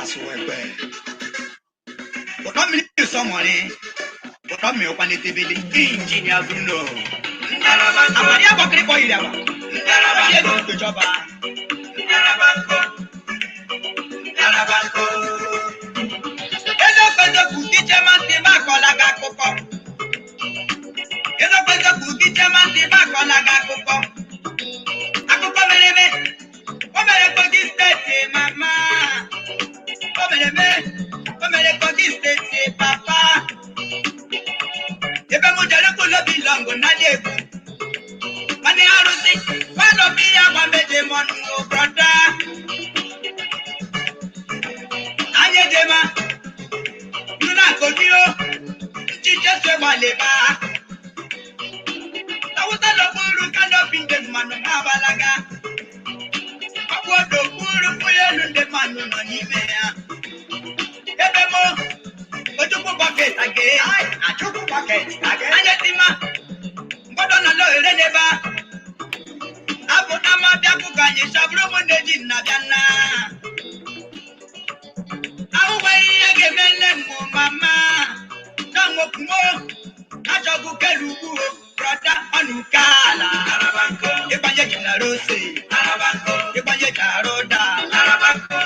Asụwekwe. Ụtọ mmiri sọmọrị. Ụtọ mmiri ụkwanetebele. Injinia Bruno. Àpàdé àbọ̀kiri kọ ìrì àwà. Ṣé èdè ìgbèjọba? Eziokwu eziokwu gị chema ntị m akọla gị akụkọ. Eziokwu eziokwu gị chema ntị m akọla gị akụkọ. Akụkọ mere eme. O mere Kogi Steeti mama. O mere eme. O mere Kogi Steeti papa. Ebe m jere kwulobi lọngụ n'ala egwu. Nwanne arụsị, nwanne obi ya gwa meje mọnụ brọda. Anyị ejema, nụ na Kogi o, nchiche so gbalịba. Awụsa n'okpuru canopy ndị mmanụ ha agbalaga. Ọkpụ n'okpuru ụgbọelu ndị mmanụ nọ n'ime ya. Ebe mụ, Ojukwu bucket age. Achukwu bucket age. Anya tima, mgbọdọ na lọhere n'ebe a. Abụ ama bịa ka anyị chabụrụ ụmụnne ji nna bịa nna. Ahụnweghị ihe ga-eme nne m mama. Na nwokwumo, achọgbu kelu ugwu brọda ọnụ ala. Ịgbanye ji na rose, ịgbanye ji arụ ụda,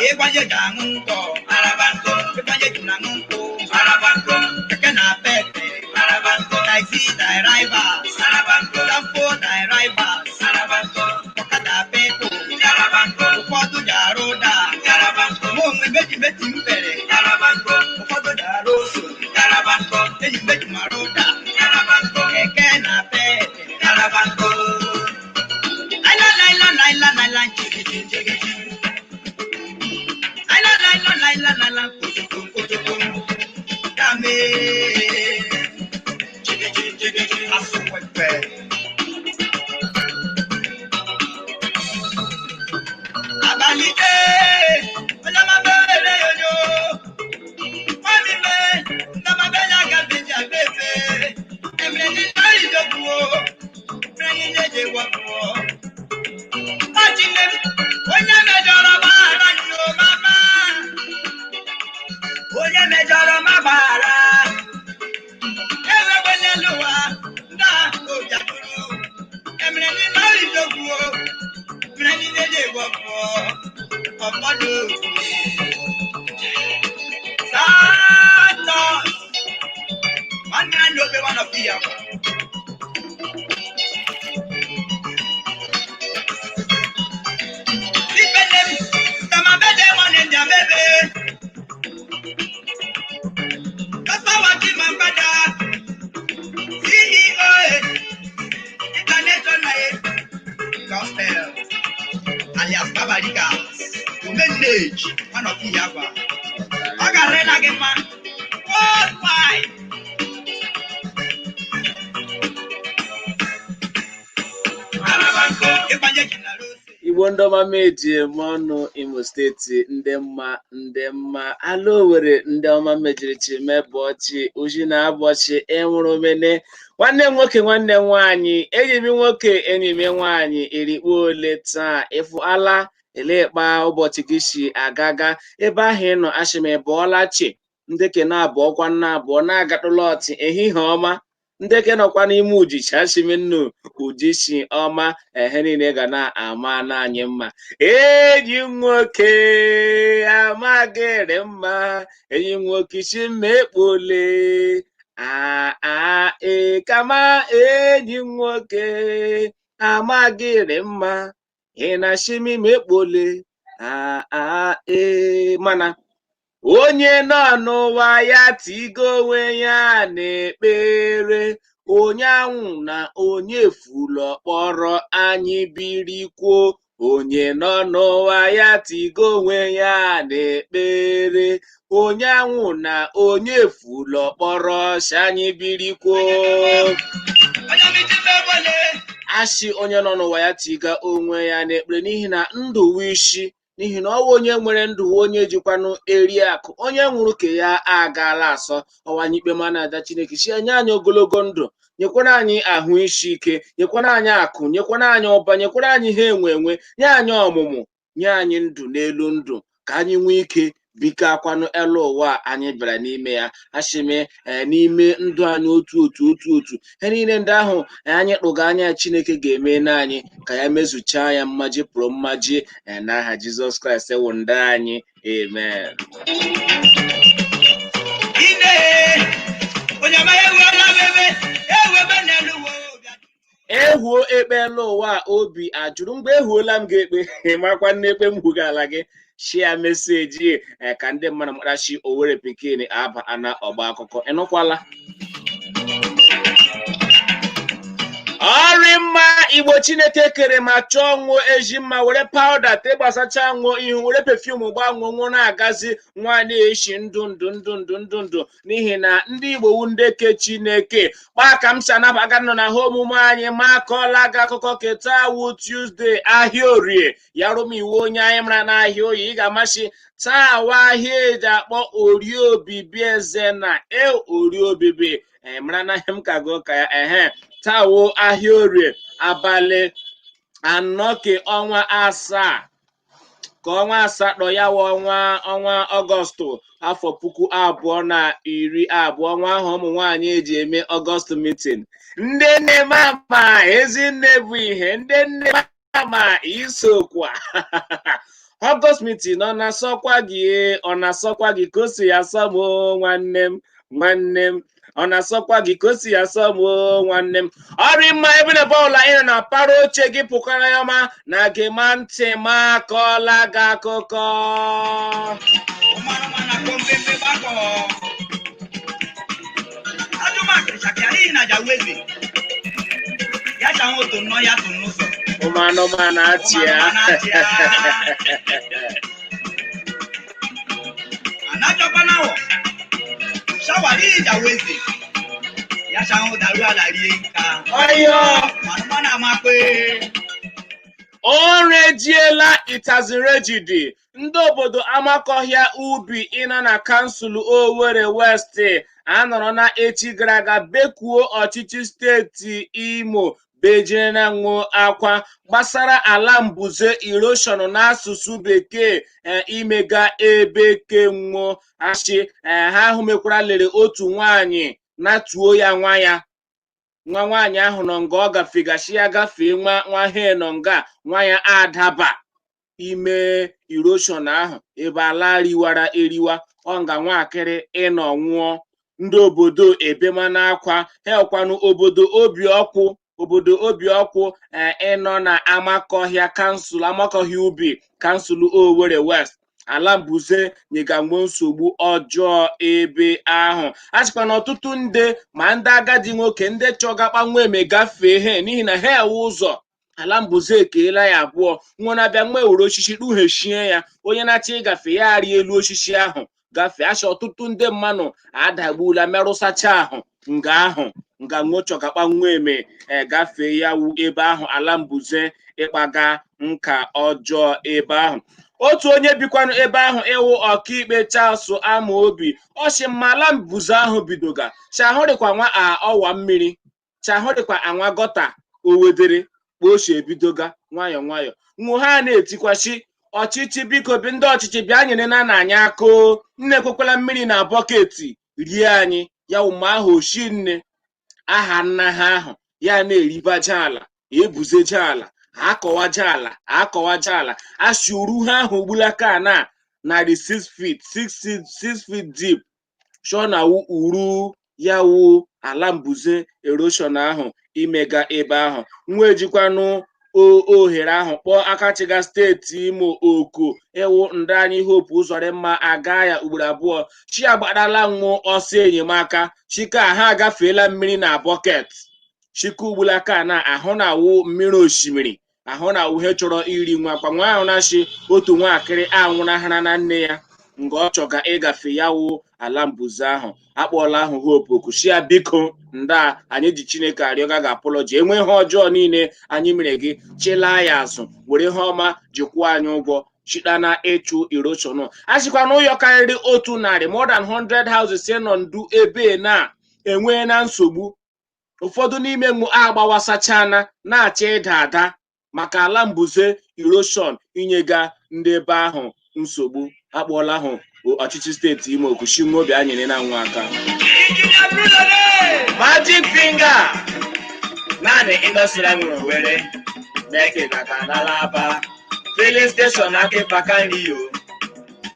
ịgbanye ji aṅụ nkwọ, ịgbanye ji na aṅụ nkwụ, keke na pepe, taxi drivers, danfo drivers, ọkada people, ụfọdụ ji arụ ụda, mụ onwe meji meji m pere, ụfọdụ ji arụ ose, enyi meji mara ụda, keke na pepe. Laila laila laila laila nchikichi nchikichi. Laila laila laila laila kotoko kotoko. Dame. Chikichi nchikichi asụkwekwe. Abalị dee, onye ọma bere yoyo. Mami me, ndama bele aga beji abefe. Emere ni lórí ìdókòwò, emere ni léde wọ̀pọ̀. Ọchịnne m, onye mejọrọ gbaghara nyo mama. Onye mejọrọ ma gbaghara. Ewegbe n'elu ụwa, ndị ahụ bịakwuru. Emere ni lórí ìdókòwò, emere ni léde wọ̀pọ̀. Ọ̀pọ̀lọpọ̀. Santos. Nwanne anyị obe one of the Ibele tamabele nwanne ndị abebe. Kọ́sọ́wọ́ tí màá padà CEO International Gospel alias Babarika Omenage one of the Yagwa. Ọ ga-arịla gị mma worldwide. Ịgbanye ji na rose. Igbo ndị ọma meji eme ọnụ. Imo Steeti ndị mma, ndị mma ala Owere, ndị ọma mejiri chi mebọchi uji na abọchi enwere omene. Nwanne m nwoke, nwanne m nwaanyị, enyi m nwoke, enyi m nwaanyị, erikpo ole taa ịfụ ala elekpa ụbọchị gị si agaga ebe ahụ ị nọ. Ashị m ịbọọla chi ndeke na-abụọkwa nna abụọ na-agatụla ọtị. Ehihie ọma ndeke nọkwa n'ime ujichi. Ashị m nnu ujichi ọma ehe niile ga na-ama n'anyị mma. Enyi m nwoke amaghịrị mma, enyi m nwoke isi mma ekpole a e kama enyi m nwoke amaghịrị mma ị na-achị m ime ekpole a a e. Mana onye nọ n'ụwa ya tigo onwe ya n'ekpere, onye anwụ na onye fulu kpọrọ anyị birikwuo. Onye nọ n'ụwa ya tigo onwe ya n'ekpere, onye anwụ na onye fulu kpọrọ si anyị birikwuo. Onye miji mebole. Asị onye nọ n'ụwa ya tiga onwe ya n'ekpere, n'ihi na ndụ wụ isi, n'ihi na ọwụ onye nwere ndụ wụ onye jikwanụ eri akụ. Onye nwụrụ ke ya agaala asọ ọwanye ikpe. Mana ada Chineke si nye anyị ogologo ndụ, nyekwara anyị ahụ isi ike, nyekwara anyị akụ, nyekwara anyị ụba, nyekwara anyị ihe enwe enwe, nye anyị ọmụmụ, nye anyị ndụ n'elu ndụ. Ka anyị nwee ike biko akwanụ elu ụwa a anyị bịara n'ime ya. Ashime n'ime ndụ anyị otu otu otu otu ihe niile ndị ahụ anyị kpụga anya Chineke ga-eme n'anyị ka ya mezuchaa ya mmaji pụrụ mmaji, n'aha Jizọs Kraịst wụ ndị anyị. Amen. Ine onye ọma ewuola m ebe ewebe n'elu ụwa obi. Ehuo ekpeela ụwa a obi ajụrụ mgbe ehuola m gị ekpe. Makwa nne ekpe m hugala gị shia message, ka ndị mmadụ marachi Owerri Pikin aba ana ọgba akụkọ. Ịnụkwala ọrị mma Igbo Chineke kere ma chọọ nwụọ ezi mma, were pawuda te gbasacha nwụọ ihu, were perfume gbanwuo nwụọ na-agazi nwa na-eshi ndụ ndụ ndụ ndụ ndụ ndụ, n'ihi na ndị Igbo wu ndị ke Chineke. Kpaa ka m si anabaga nọ na ha omume anyị ma akọọla gị akụkọ keta wu Tuesday, ahịa Orie. Ya rụ m iwu onye anyị mara n'ahịa oyi ị ga-amasị taa wa ahịa eji akpọ Orie Obibi Eze na e Orie Obibi mara na ihe m ka gụọ ka ya ehe. Taa wo ahịa Orie, abalị 4 ke ọnwa 7 ka ọnwa 8, ya wụ ọnwa Ọgọstụ afọ 2020, ọnwa ahụ ụmụ nwaanyị eji eme Ọgọst meeting. Ndị nne mama ezinne bụ ihe ndị nne mama isokwa Ọgọst meeting. Ọ na-asọkwa gị, ọ na-asọkwa gị ka o si asọ m nwanne m, nwanne m, ọ na-asọkwa gị ka o si asọ m nwanne m. Ọrụ mma ebe na bọọlụ anyị nọ na para oche gị pụkara ya ọma na gị ma ntị ma akọọla gị akụkọ. Ụmụ anụmanụ akpọ mbembe gbakọ. Ajụmakịrịchakịarị na jaweze. Ya chanwụ otu nnọọ ya tụ n'ụzọ. Ụmụ anụmanụ achịa. Ụmụ anụmanụ achịa. Anajọkwa n'awọ. Shawari jaweze. Ya chanwụ daru ala rie nka. Ọyọ. Ụmụ anụmanụ amakpe. O rejiela itazirejidi ndị obodo Amakọhịa Ubi ịnọ na kansụl Owerri West anọrọ na echi gara aga bekuo ọchịchị steeti Imo bejere na nwuo akwa gbasara ala mbuze erosion n'asụsụ bekee imega ebe kenwuo achị. Ha ahụ mekwara lere otu nwaanyị natuo ya nwa ya nwa nwaanyị ahụ nọ nga ọ gafegachi ya gafee nwa nwa he nọ nga nwa ya adaba ime erosion ahụ ebe ala riwara eriwa ọ nga nwaakịrị ịnọ nwụọ. Ndị obodo ebemana akwa ha ọkwanụ obodo obiọkwụ obodo obiọkwụ ịnọ na Amakọhịa kansụl Amakọhịa Ubi kansụl Owerri West. Ala mbuze nyeganwo nsogbu ọjọọ ebe ahụ. A sịkwa na ọtụtụ ndị ma ndị agadi nwoke ndị chọgakpa nwa eme gafee he n'ihi na ha ewe ụzọ ala mbuze ekeela ya abụọ nwa na-abịa nwa ewere osisi kpughechie ya onye na-achọ ịgafe ya arị elu osisi ahụ gafee. Asha ọtụtụ ndị mmanụ adagbula merụsacha ahụ nga ahụ nga nwochọgakpa nwa eme gafee ya wu ebe ahụ ala mbuze ịkpaga nka ọjọọ ebe ahụ. Otu onye bikwanụ ebe ahụ ịwụ ọkaikpe Charles Amaobi ọ sị mma ala mbuze ahụ bidoga chahụrịkwa nwa ọwa mmiri chahụrịkwa anwa gọta owedere kpochi ebidoga nwayọ nwayọ nwụ ha na-etikwachi ọchịchị biko bi ndị ọchịchị bịa nyere na anyị aka o nne ekwekwala mmiri na bọketi rie anyị ya wụ mgbe ahụ oshi nne aha nna ha ahụ ya na-eribaja ala ebuzeje ala akọwaje ala akọwaje ala asị uru ha ahụ gbulaka na narị 6 feet 6 feet deep chọọ na uru ya wụ ala mbuze erosion ahụ imega ebe ahụ. Nwa ejikwanụ ohere ahụ kpọọ akachiga steeti Imo oku ịwụ ndị anyị Hope Uzodimma aga ya ugboro abụọ chi agbadala nwụ ọsọ enyemaka chika ha agafeela mmiri na bọket chika ugbulaka na ahụ na awụ mmiri osimiri ahụ na awụ ihe chọrọ iri nwa kwa nwa ahụ na-achị otu nwaakịrị anwụnahara na nne ya nga ọ chọga ịgafe ya wụ ala mbuze ahụ. Akpọọla ahụ Hope oku si ya biko nda anyị ji Chineke arịọga ga apọlọji enwe ihe ọjọọ niile anyị mere gị chịlaa ya azụ were ihe ọma jikwuo anyị ụgwọ chitana ịchụ erosion. A sịkwa na ụyọ karịrị 100 more than 100 houses nọ ndu ebe na enwee na nsogbu ụfọdụ n'ime mụ agbawasachana na-achọ ịda ada maka ala mbuze erosion inyega ndị ebe ahụ Nsogbu akpọọla ahụ ọchịchị steeti Imo oku shi nwa obi anyere na nwa aka. Injinia Bruno le. Magic Finger, naanị industry nwere Owerri na-eke kaka n'Alaba filling station, aka ịpaka nri yo,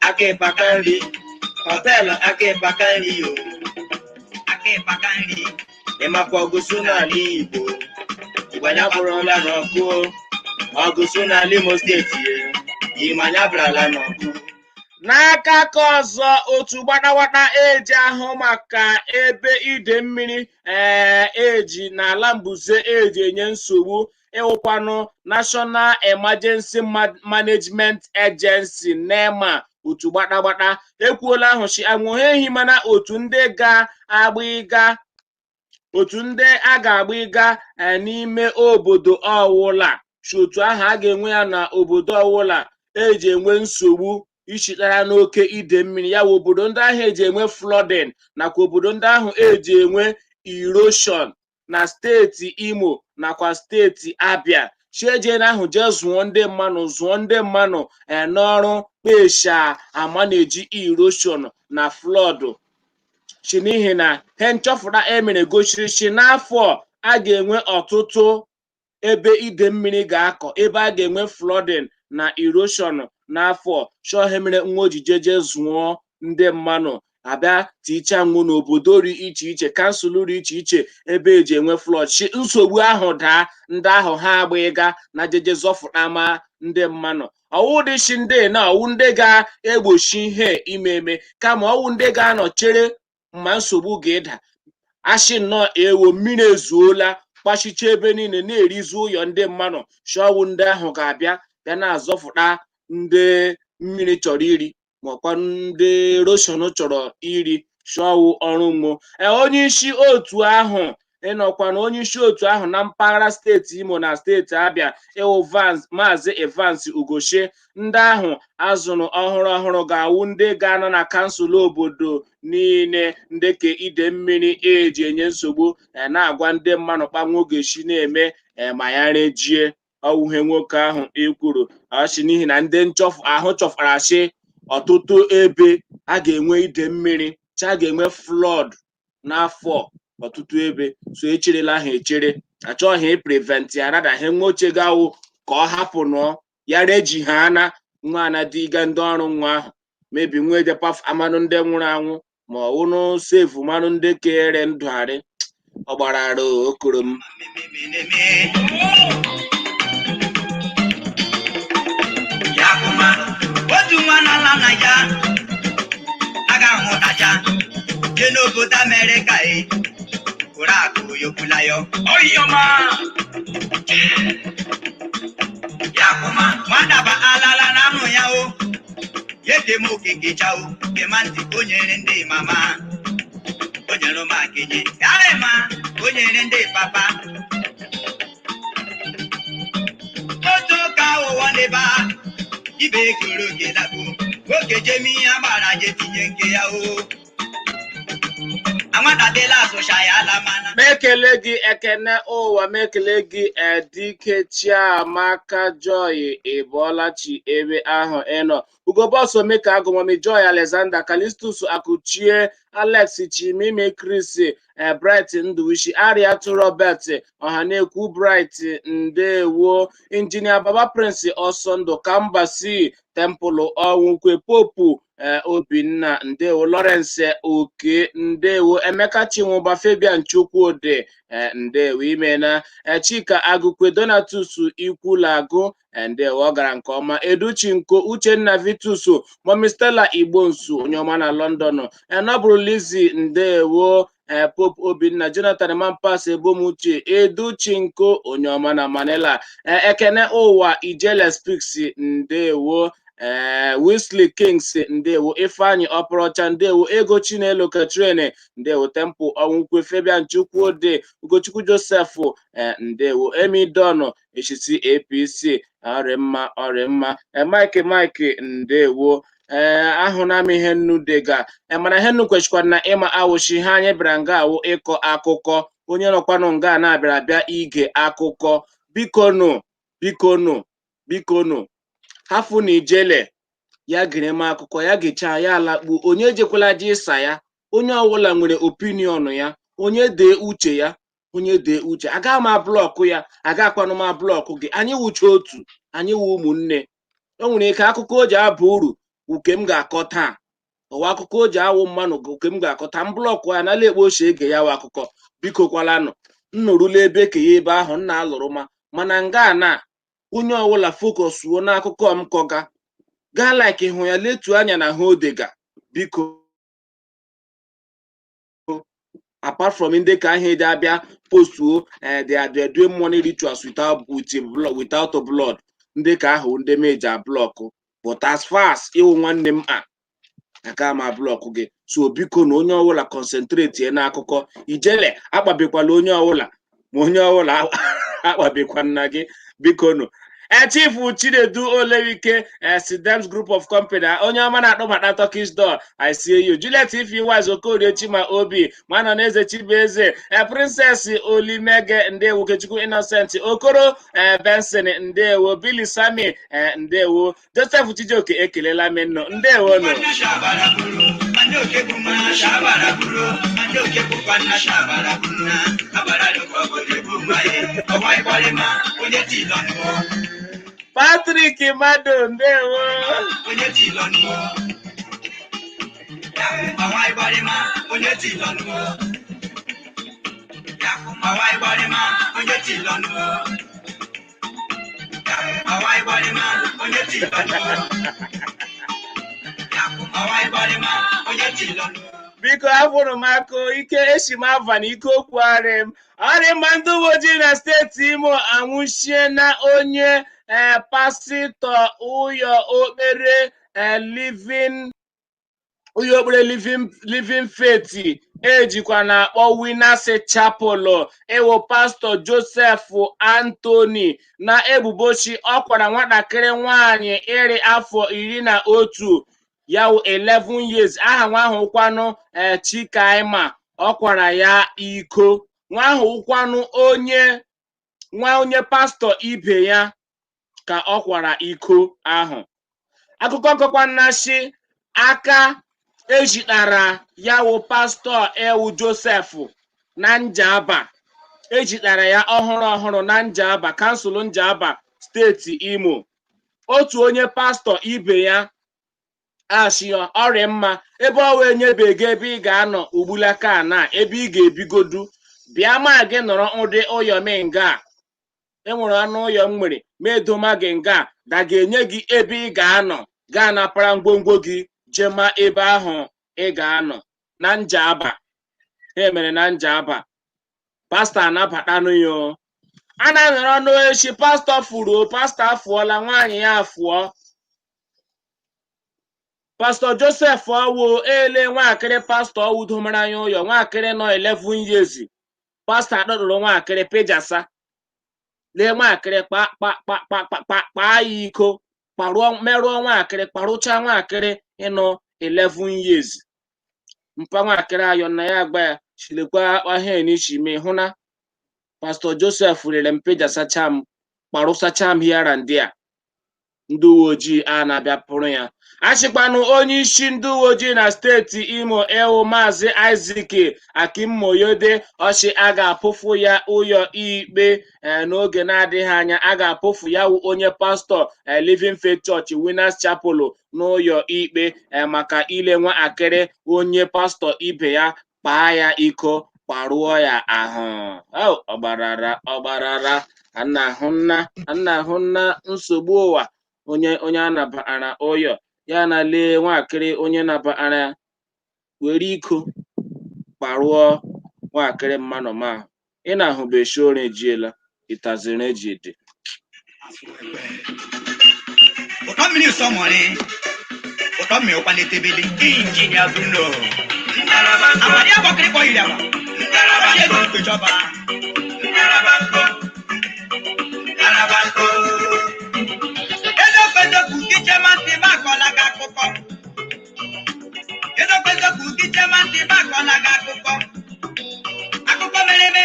aka ịpaka nri, hotel, aka ịpaka nri yo. Aka ịpaka nri. Ịmakwa ọgụsụ n'ala Igbo, Igbo bụrụla n'ọkụ, ọgụsụ n'ala Imo steeti ye, Igbo brala n'ọkụ. N'aka ka ọzọ, otu gbadawada eji ahụ maka ebe ide mmiri eji n'ala mbuze eji enye nsogbu, ịwụkwanụ National Emergency Management Agency, NEMA, otu gbatagbata ekwuola ahụ chi anwụghị, mana otu ndị ga-agba ịga, otu ndị a ga-agba ịga n'ime obodo ọwụla chi, otu ahụ a ga-enwe ya na obodo ọwụla eji enwe nsogbu ichitara n'oke ide mmiri, ya wụ obodo ndị ahụ eji enwe flooding nakwa obodo ndị ahụ eji enwe erosion na steeti Imo nakwa steeti Abia. Chiejena ahụ jee zụọ ndị mmanụ, zụọ ndị mmanụ n'ọrụ kpesha ama na-eji erosion na flood chi, n'ihi na he nchọpụta emere gosiri chi n'afọ a ga-enwe ọtụtụ ebe ide mmiri ga-akọ, ebe a ga-enwe flooding na erosion n'afọ chọọ mere nwa ojije jee zụọ ndị mmanụ, abịa tichaa nwụ n'obodo dị iche iche, council dị iche iche ebe eji enwe flood chi. Nsogbu ahụ daa, ndị ahụ ha agba ịga na jeje zọfụta ma ndị mmanụ. Ọwụ dị chi ndị na ọwụ ndị ga-egbochi ihe ime eme, kama ọwụ ndị ga-anọ chere ma nsogbu ga-ịda, ashị nnọọ ewo, mmiri ezuola kpachicha ebe niile, na-erizu ụyọ ndị mmanụ. Chọwụ ndị ahụ ga-abịa bịa na-azọfụta ndị mmiri chọrọ iri, ma ọkwa ndị erosion chọrọ iri. Chọwụ ọrụ mgbo. Onye isi otu ahụ, ịnọkwa na onye isi otu ahụ na mpaghara steeti Imo na steeti Abia, ịwụ Maazị Evans Ugochie, ndị ahụ azụrụ ọhụrụ ọhụrụ ga-awụ ndị ga-anọ na council obodo niile ndị ka ide mmiri eji enye nsogbu, na-agwa ndị mmanụ kpanwe oge shi na-eme ma ya rejie ọwụhe. Nwoke ahụ ekwuru ọchị n'ihi na ndị nchọfụ ahụ chọfara chi ọtụtụ ebe a ga-enwe ide mmiri, chi a ga-enwe flood n'afọ ọtụtụ ebe, so echerela ha echere, achọghị prevent ya, rada ha nwe oche gawo ka ọ hapụ nụọ ya reji ha ana nwa ana diga ndị ọrụ nwa ahụ mebi nwa ejepa amanụ ndị nwụrụ anwụ, ma ọ wụnụ sefu manụ ndị kere ndụ arị ọ gbara arụ okoro m. Yakuma, otu nwa n'ala Naija aga ahụtacha jee n'obodo Amerịka e kụrụ akụ yokwulayo. Oyoma. Yakuma, nwata alala na anụ ya o yeke m okeke chao gema ntị, o nyere ndị mama, o nyere ụmụ akenye ma o nyere ndị papa otu ụka ụwa n'ebe a ibe ekoro oge lakpo nwoke jemi ihe agbara je tinye nke ya o anwatadịla asụcha ya ala mana. Mekele gị, Ekene ụwa, mekele gị. Edike Chiamaka Joy, ịbọọlachi ebe ahụ ịnọ. Ugobos Omeka Agụmami Joy, Alexander Calistus Akuchie, Alex Chimime, Chris Bright Nduwishi, Ariatu Robert Ọhanekwu, Bright ndewo, Injinia Baba Prince Ọsọndụ, Kambasi Temple Ọnwụkwe, Popu Obinna ndewo, Lawrence Oke ndewo, Emeka Chinwụba, Fabian Chukwudi ndewo, imena Chika Agụkwe, Donatus Ikwulagụ ndewo, ọ gara nke ọma, Educhinko, Uchenna Vitus, Mọmi Stella Igbonsu, onye ọma na London, Nọbụrụ Lizzy ndewo, Pope Obinna, Jonathan Mampas, Ebomuche, Educhinko, onye ọma na Manila, Ekene ụwa, Ijele Speaks ndewo, Wesley Kings ndewo, Ifeanyi Ọpụrọcha ndewo, Ego Chinelo Catherine ndewo, Temple Ọnwụkwe, Fabian Chukwudi, Ugochukwu Joseph ndewo, Emidon Eshisi APC, ọrịmma ọrịmma, Mike Mike ndewo. Ahụna m ihe nnu dega, mana ihe nnu kwesịkwara na ịma awụchi ha. Anyị bịara nga awụ ịkọ akụkọ, onye nọkwanụ nga na-abịara abịa ige akụkọ. Bikonu, bikonu, bikonu, hafụ na ijele. Ya gere m akụkọ ya, gechaa ya alakpuo. Onye ejekwala ji ịsa ya. Onye ọbụla nwere opinion ya, onye dee uche ya, onye dee uche. Agaghị m ablock ya, agakwanụ m ablock gị. Anyị wụcha otu, anyị wụ ụmụnne. O nwere ike akụkọ o ji aba uru nke m ga-akọ taa, ọwa akụkọ o ji awụ mmanụ nke m ga-akọ taa. M block ya nala ekpo ochie ege ya wụ akụkọ. Biko kwalanụ, nnọrụla ebe ke ya ebe ahụ nna alụrụ ma mana nga na onye ọbụla focusuo n'akụkọ m kọga gaa like hụ ya, letuo anya na ha odega. Biko, apart from ndị ka ahụ eji abịa postuo, they are doing money rituals without with blood, without blood, ndị ka ahụ ndị meja block. But as far as ịwụ nwanne m, a aka ma block gị. So biko na onye ọbụla concentrate ya n'akụkọ ijele. Akpabekwala onye ọbụla, ma onye ọbụla akpabekwa nna gị. Biko nụ. Chief Chinedu Olewike, Sidems Group of Company, onye ọma na-akpọbata Turkish Door, I see you. Juliet Ifi Wise, Okorie Chima Obi, Nwanọ na Eze Chibueze, Princess Olimege, ndewo. Okechukwu Innocent Okoro, Benson, ndewo. Billy Sami, ndewo. Joseph Chijioke, ekelela m nnụ, ndewo nụ. Ndị oke bụ mma shabara buru, ndị oke bụkwa nna shabara buru na agbara dịkwa obodo bụ mma ya ọwa ịgbalị ma onye ti lọnụ. Patrick Madu, ndewo. Onye ti lọnụ ọwa ịgbalị ma onye ti lọnụ ọwa ịgbalị ma onye ti lọnụ ọwa ịgbalị ma onye ti lọnụ ọwa ịgbalị ma onye ti lọnụ. Biko, afụrụ m aka ike esi m ava na ike okwu arị m ọrị ma. Ndị uwe ojii na steeti Imo anwụchie na onye pasịtọ ụyọ okpere Living, ụyọ okpere Living Faith, ejikwa na-akpọ Winners Chapel, ewo Pastọ Joseph Anthony, na ebubochi ọ kwara nwatakịrị nwanyị iri afọ 11 ya wụ 11 years. Aha nwa ahụ kwanụ Chikaima. Ọ kwara ya iko. Nwa ahụ kwanụ onye nwa onye pastọ ibe ya ka ọ kwara iko ahụ. Akụkọ kọkwannashi aka ejitara ya wụ Pastọ ewu Joseph na Njaba, ejitara ya ọhụrụ ọhụrụ na Njaba, kansụl Njaba, steeti Imo. Otu onye pastọ ibe ya ashio ọrịa mma ebe ọ wee nyebego ebe ị ga-anọ ugbulaka na ebe ị ga-ebigodu bịa ma gị nọrọ ụdị ụyọminga a enwere ọnụ ụyọ m nwere ma edoma gị nga da ga-enye gị ebe ị ga-anọ gaa napara ngwongwo gị jema ebe ahụ ị ga-anọ na Njaba. Ha mere na Njaba, pastọ anabatanụ ya o. A na-anọrọ n'echi pastọ furu, pastọ afụọla, nwaanyị ya afụọ. Pastọ Joseph ọwụ ele nwaakịrị pastọ ọwụ domara anya ụyọ nwaakịrị nọ 11 years. Pastọ adọdụrụ nwaakịrị pejasa lee nwaakịrị kpa kpa kpa kpa kpa kpa kpaa ya iko, kparụọ, merụọ nwaakịrị, kparụcha nwaakịrị ịnọ 11 years. Mpa nwaakịrị ayọ na ya agba ya chilekwa ahịa n'ichi mee hụ na Pastọ Joseph rere m pejasacha m, kparụsacha m here and there. Ndị uwe ojii a na-abịa pụrụ ya. Achịkwanụ onye isi ndị uwe ojii na steeti Imo ewu Maazị Isaac Akimmoyode ọchị a ga-apụfụ ya ụyọ ikpe n'oge na-adịghị anya. A ga-apụfụ ya wụ onye pastọ Living Faith Church Winners Chapel n'ụyọ ikpe maka ile nwa akịrị onye pastọ ibe ya kpaa ya iko, kparụọ ya ahụ. Ọgbarara ọgbarara a na-ahụ nna nsogbu ụwa. Onye a nabara ụyọ ya na lee nwakịrị onye nabara were iko kparụọ nwakịrị mmanụ ma ị na-ahụbeshi ore ejiela ịtaziri eji ede. Ụtọ mmiri ụsọ mọrị, ụtọ mmiri ụkwa na-etebele Injinia Bruno abalị agbakịrịkpọ yiri agba ọchị ego mkpechọba. Eziokwu eziokwu gị chema ntị m akọla gị akụkọ. Eziokwu eziokwu gị chema ntị m akọla gị akụkọ. Akụkọ mere eme.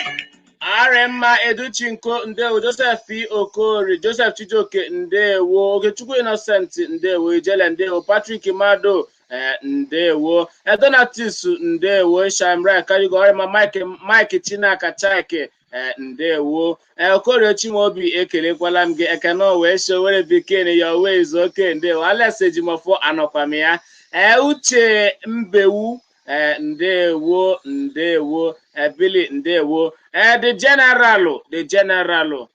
Aremma Educhinko, ndewo. Joseph P. Okori, Joseph Chijioke, ndewo. Okechukwu Innocent, ndewo. Ijele, ndewo. Patrick Mado, ndewo. Donatus, ndewo. Shamra Karigo, Aremma Mike, Mike Chinaka Chike, ndewo. Okorie Chimaobi, ekelekwala m gị. Ekene wee Showere Pikin, your way is okay, ndewo. Alex Ejimofo, anọkwa m ya. Uche Mbewu, ndewo, ndewo. Billy, ndewo. The general, the general,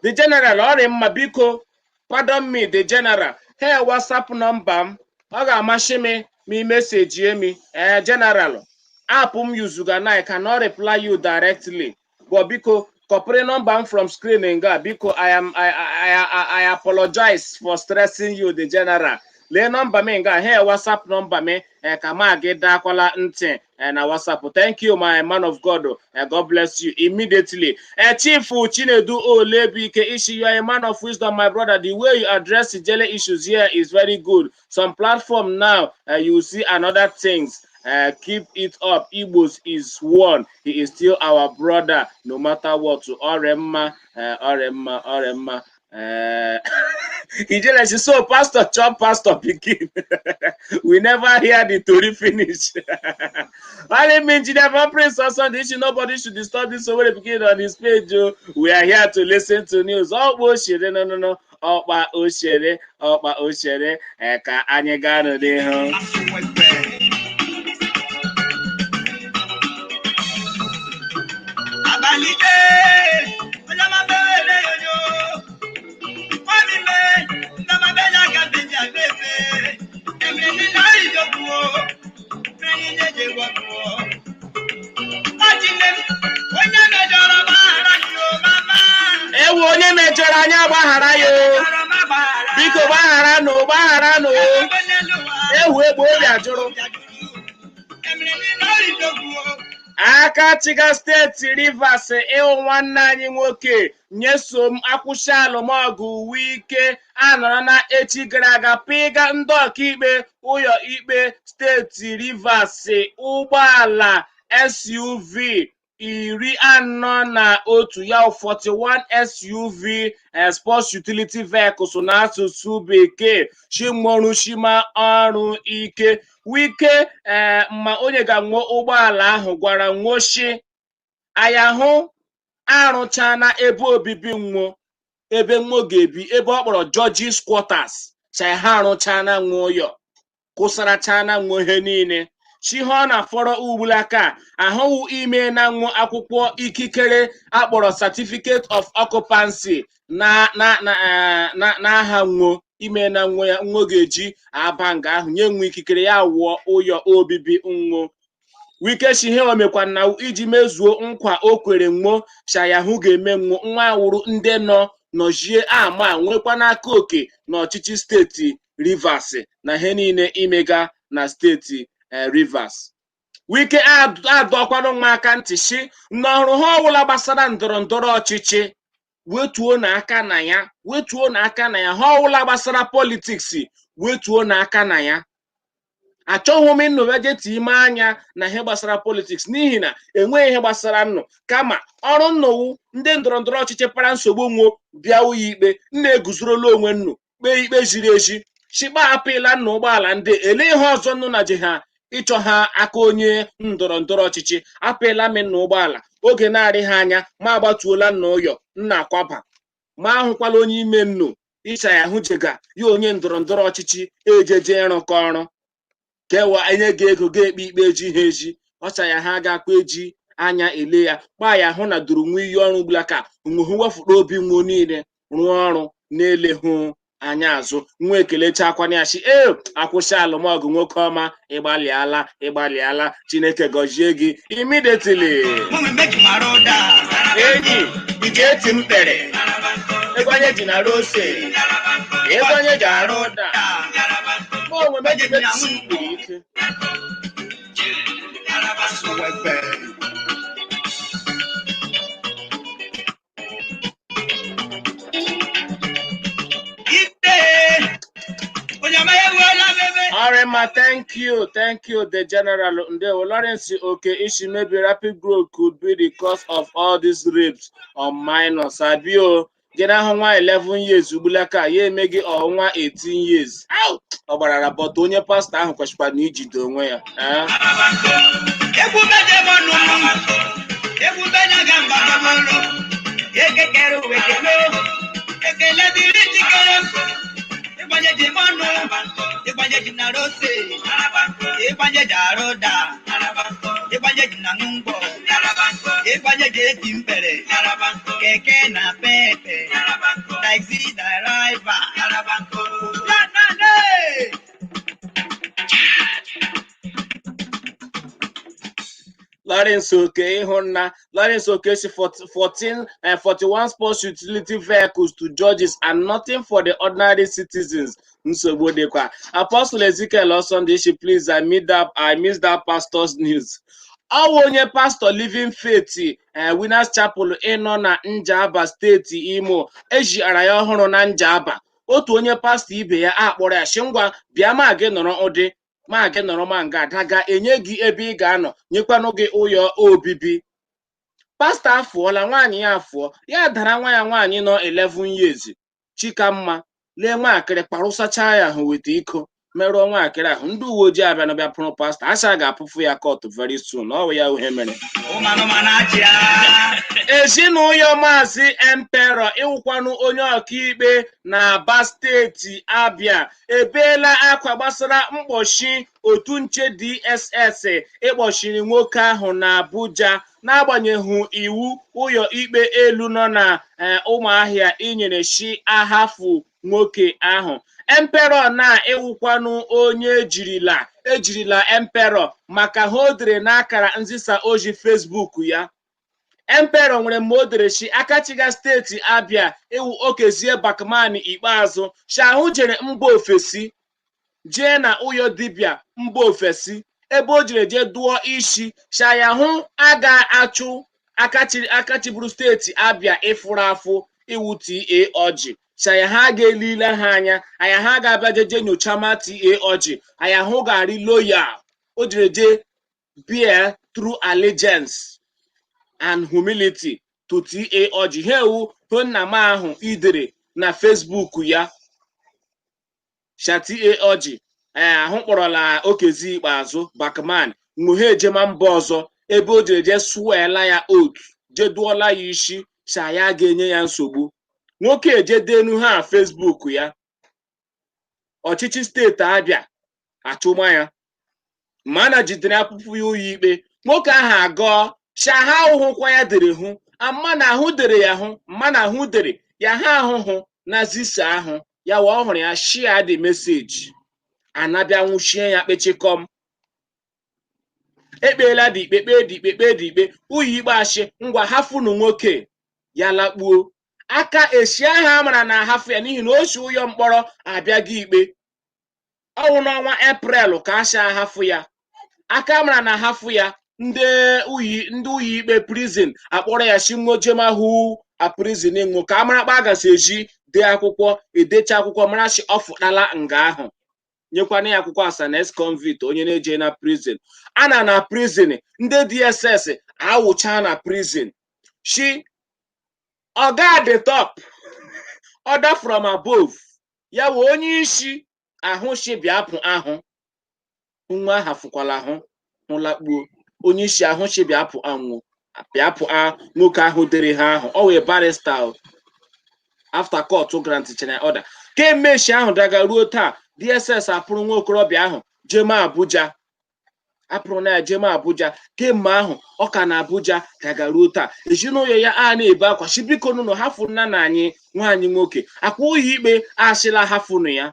the general, ọ dị mma. Biko, pardon me, the general, hey, WhatsApp nọmba m, ọ ga-amasị m ma ị message emi. General, app m yuzuga na I cannot reply you directly, but biko, copy nọmba m from screen nga. Biko, I am I apologize for stressing you, the general. Lee nọmba m nga, hey, WhatsApp nọmba m, ka ma gị dakwala ntị na WhatsApp. Thank you, my man of God. God bless you immediately. Chief Chinedu Olebike Ishi, you are a man of wisdom, my brother. The way you address the Ijele issues here is very good. Some platform now, you will see another things. Keep it up. Igbos is one. He is still our brother, no matter what. Oremma, Oremma, Oremma. Ijele, so pastor chop pastor pikin. We never hear the tori finish. I mean, Engineer Prince on the issue, nobody should disturb this over the pikin on his page. Oh. We are here to listen to news. Oh, Oshere, no, no, no. Ọkpa Oshere, Ọkpa Oshere, ka anyị gaa n'ihu. Asụwekwe. Abalị onye ọma bewere yoyo. Kwami me, ndama be ya ka beji abebe. Emre ni na ijoku o, mrenyi nyeje gwọkụ o. Ọchịnne m, onye mejọrọ gbaghara gị o mama. Ewu, onye mejọrọ anyị, agbaghara ya o. Mejọrọ m, agbaghara. Biko gbagharanụ, gbagharanụ o. Ebe n'elu ụwa. Ewu egbe obi ajụrụ. Emre ni na ijoku o. Aka chiga steeti Rivers, ịhụ nwanne anyị nwoke Nyesom akwụsị alụmọgụ Wike anọrọ na echi gara aga pịga ndị ọkaikpe ụlọ ikpe steeti Rivers ụgbọala SUV 41, ya 41 SUV, sports utility vehicles n'asụsụ bekee, chimọrụchima ọrụ ike. Wike, ma onye ga-nwe ụgbọala ahụ gwara nwoshi ayahụ arụchana ebe obibi nwo, ebe nwo ga-ebi, ebe ọ kpọrọ Judges Quarters, cha ha arụchana nwe ụyọ kwụsarachana nwe ihe niile chi ihe ọ na-afọrọ ugbulaka ahụghị ime na nwo akwụkwọ ikikere akpọrọ certificate of occupancy na n'aha nwo ime na nwo ya nwo ga-eji aba nga ahụ nye nwe ikikere ya wụọ ụyọ obibi nwo. Wike shi ihe omekwa na iji mezuo nkwa o kwere nwo shayahu ga-eme nwo nwa wụrụ ndị nọ nọjie ama nwekwa n'aka oke n'ọchịchị steeti Rivers na ihe niile imega na steeti Rivers. Wike adọkwanụ nwa aka ntị shi n'ọrụ ha ọbụla gbasara ndọrọ ndọrọ ọchịchị, wetuo n'aka na ya, wetuo n'aka na ya. Ha ọbụla gbasara politics, wetuo n'aka na ya. Achọghị m ịnụ jeti ime anya na ihe gbasara politics, n'ihi na enweghị ihe gbasara nnụ, kama ọrụ nnụwu ndị ndọrọ ndọrọ ọchịchị para nsogbu nwo bịa ụlọ ikpe nna eguzorola onwe nnu kpee ikpe ziri ezi, chikpa apịla nna ụgbọala ndị ele ihe ọzọ nnu na ji ha ịchọ ha aka onye ndọrọ ndọrọ ọchịchị apịla m nna ụgbọala oge na-adịghị anya ma agbatuola nna ụyọ nna akwaba ma ahụkwala onye ime nnu ịcha ya hụ jega ya onye ndọrọ ndọrọ ọchịchị ejeje ịrụkọ ọrụ kewa enye gị ego ga-ekpe ikpe eji ha eji ọcha ya ha ga-akpa eji anya ele ya gbaa ya hụ na duru nwa iyi ọrụ ugbula ka nwehu wefụta obi nwo niile rụọ ọrụ na-elehụ anya azụ. Nwa ekelechakwana ya shi e akwụsị alụmọgụ. Nwoke ọma, ịgbalịala, ịgbalịala. Chineke gọzie gị immediately. Enyi ị ga-eti mkpere ego onye ji na ose ego onye ji arụ ụda mụ onwe m eji metisi mkpere ike. Alright, thank you, thank you, the General. Ndewo Lawrence Oke Ishi, maybe rapid growth could be the cause of all these rapes on minors. Abio, gị na ahụ nwa 11 years ugbulaka ya eme gị ọnwa 18 years. Au! Ọ gbarara, but onye pastọ ahụ kwesịkwara na ijide onwe ya. Eh? Egwu beje mọnụ, egwu beje ga mba mọnụ, ekekere uwe kele, ekele dịrị jikere, ịgbanye ji mọnụ, ịgbanye ji na rose, ịgbanye ji arụda, ịgbanye ji na ngwọ, ịgbanye ji eti mpere, keke na pepe, taxi driver. Na na na. Lawrence Oke ịhụnna Lawrence Oke si 14 and 41 sports utility vehicles to judges and nothing for the ordinary citizens. Nsogbu dịkwa. Apostle Ezekiel Osonde shi, please, I miss that pastor's news. Ọ wụ onye pastọ Living Faith Winners Chapel ịnọ na Njaba, steeti Imo, ejiara ya ọhụrụ na Njaba. Otu onye pastọ ibe ya akpọrọ ya shi, ngwa bịa, ma gị nọrọ ụdị ma gị nọrọ, ma nga daga enye gị ebe ị ga-anọ, nyekwanụ gị ụyọ obibi. Pastọ afụọla, nwaanyị ya afụọ, ya dara nwa ya nwaanyị nọ 11 years, Chikamma. Lee nwaakịrị kparụsacha ya ahụ, weta iko merụọ nwaakịrị ahụ. Ndị uwe ojii abịa na bịa pụrụ pastọ, asha ga-apụfụ ya court very soon. Ọ bụ ya ihe mere. Ụmanụmanụ achịa. Ezinụlọ Maazị Emperor, ịwụkwanụ onye ọkaikpe na Aba, steeti Abịa, ebeela akwa gbasara mkpọchi otu nche DSS ịkpọchiri nwoke ahụ na Abuja n'agbanyeghị iwu ụlọ ikpe elu nọ na Ụmụahịa inyere shi ahafụ nwoke ahụ. Emperor na-ewukwanụ onye ejirila Emperor maka ha o dere n'akara nzisa ozi Facebook ya. Emperor nwere mgbe o dere shi akachiga steeti Abịa iwu Okezie Bakman ikpeazụ shahụ jere mba ofesi, jee na ụyọ dibịa mba ofesi ebe o jere jee dụọ isi shayahụ aga achụ akachiburu steeti Abịa ịfụrụ afụ iwu ta ọjị shaya ha ga-elile ha anya anya ha ga-abịa jeje nyocha ma ta ọjị anya hụ ga-arị loyal. O jere jee bear true allegiance and humility to ta ọjị ha ewu hụ nna m ahụ idere na Facebook ya shata ọjị ahụ kpọrọla Okezi Ikpeazụ Bakman nwughe ejema mba ọzọ ebe o jere jee sụela ya otu jee dụọla ya isi sha ya ga-enye ya nsogbu. Nwoke eje denu ha Facebook ya, ọchịchị steeti Abịa achụma ya mana jidere apụpụ ya ụlọ ikpe. Nwoke ahụ agọọ sha ha ahụhụkwa ya dere hụ ama na ahụ dere ya hụ mma na ahụ dere ya ha ahụhụ na zisa ahụ ya wa ọ hụrụ ya share the message, anabịa nwụchie ya kpechikọm. Ekpeela dị ikpe, kpee dị ikpe, kpee dị ikpe, ụlọ ikpe achị ngwa hafụnụ nwoke ya lakpuo. Aka esi ahụ a mara na ahafụ ya n'ihi na o si ụyọ mkpọrọ abịaghị ikpe. Ọwụ n'ọnwa Eprel ka asha ahafụ ya. Aka mara na ahafụ ya, ndị ụyọ ikpe prison akpọrọ ya si nwojemahu a prison nwụ ka a mara kpa gasị eji dee akwụkwọ edecha akwụkwọ mara shi ọ fụtala nga ahụ, nyekwana ya akwụkwọ asa na ex-convict, onye na-eje na prison a na prison. Ndị DSS awụcha na prison shi oga the top order from above ya wee onye isi ahụ shi bịa pụ ahụ nwa ahụ fụkwala ahụ hụlakpuo. Onye isi ahụ shi bịa pụ anwụ bịa pụ a nwoke ahụ dere ha ahụ ọ wee barrister o. After court grant chere order kemgbe echi ahụ daga ruo taa, DSS apụrụ nwa okorobịa ahụ jema Abuja, apụrụ na ya jema Abuja. Kemgbe ahụ ọ ka na Abuja daga ruo taa. Ezinụlọ ya a na-ebe akwa shi biko nụnụ hafụ nna na anyị nwaanyị nwoke akwa. Ụlọ ikpe asịla hafụnụ ya,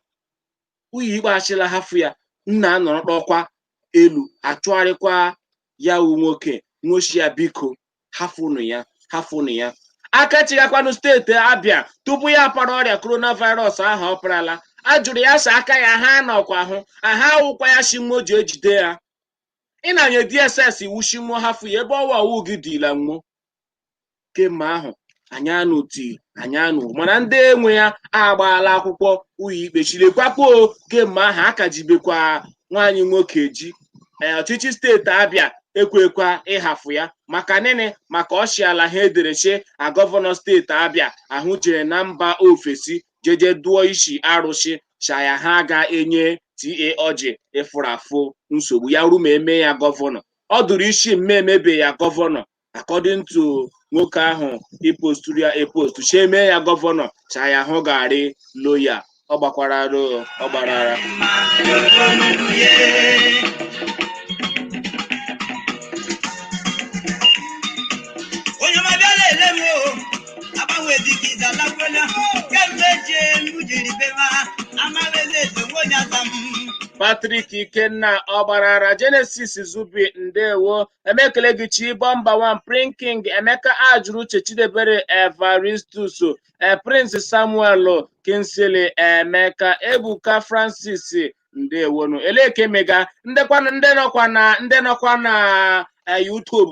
ụlọ ikpe asịla hafụ ya. Nna nọrọ n'ọkwa elu achụgharịkwa ya wu nwoke nwochi ya, biko hafụnụ ya, hafụnụ ya. Aka chigakwanụ steeti Abịa tupu ya para ọrịa coronavirus ahụ ọ parala, a jụrụ ya sa aka ya ha nọkwa hụ aha awụkwa ya shi nwo ji ejide ya ịnanye DSS iwu shi nwo hafụ ya ebe ọwa owu gị dịla nwo kemgbe ahụ. Anyị anụ ti anyị anụ, mana ndị enwe ya agbaala akwụkwọ ụlọ ikpe chilekwakwo kemgbe ahụ akajibekwa nwaanyị nwoke ji. Ọchịchị steeti Abịa ekwekwa ịhafụ ya maka nịnị maka ọchịala ha edere chi a gọvanọ steeti Abịa ahụ jere na mba ofesi jeje dụọ isi arụsị chaya ha ga-enye ta ọjị ịfụrafụ nsogbu ya ru ma eme ya gọvanọ. Ọ dụrụ isi mme emebe ya gọvanọ according to nwoke ahụ iposturu ya epostu chi eme ya gọvanọ chaya hụ garị loya ọ gbakwara ọ gbarara. Onye ọma bịala ele m o agbanwe dịka ịdalakwela kemgbe eji m jiri be ma amaghịzi eze nwe onye ata m. Patrick Ikenna ọgbarara Genesis Zubi ndewo emekele gị chi bọmba wan Prin King Emeka Ajụrụ Uche Chidebere Evaristus Prince Samuel Kinsley Emeka Ebuka Francis ndewonu eleke mega ndekwanụ ndị nọkwa na YouTube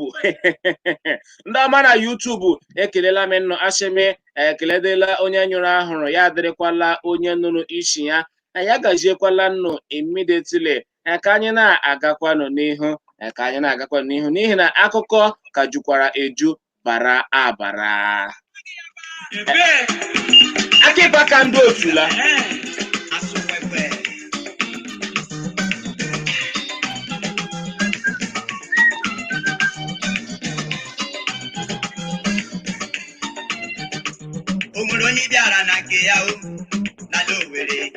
ndị ọma na YouTube ekelela m nnụ ashịmị ekeledela onye nyụrụ ahụrụ ya adịrịkwala onye nụrụ isi ya ya gaziekwala nnụ immediately ka anyị na-agakwanụ n'ihu ka anyị na-agakwanụ n'ihu n'ihi na akụkọ ka jukwara eju bara abara. Akịba ka ndị otula O nwere onye bịara na nke ya o n'ala Owerri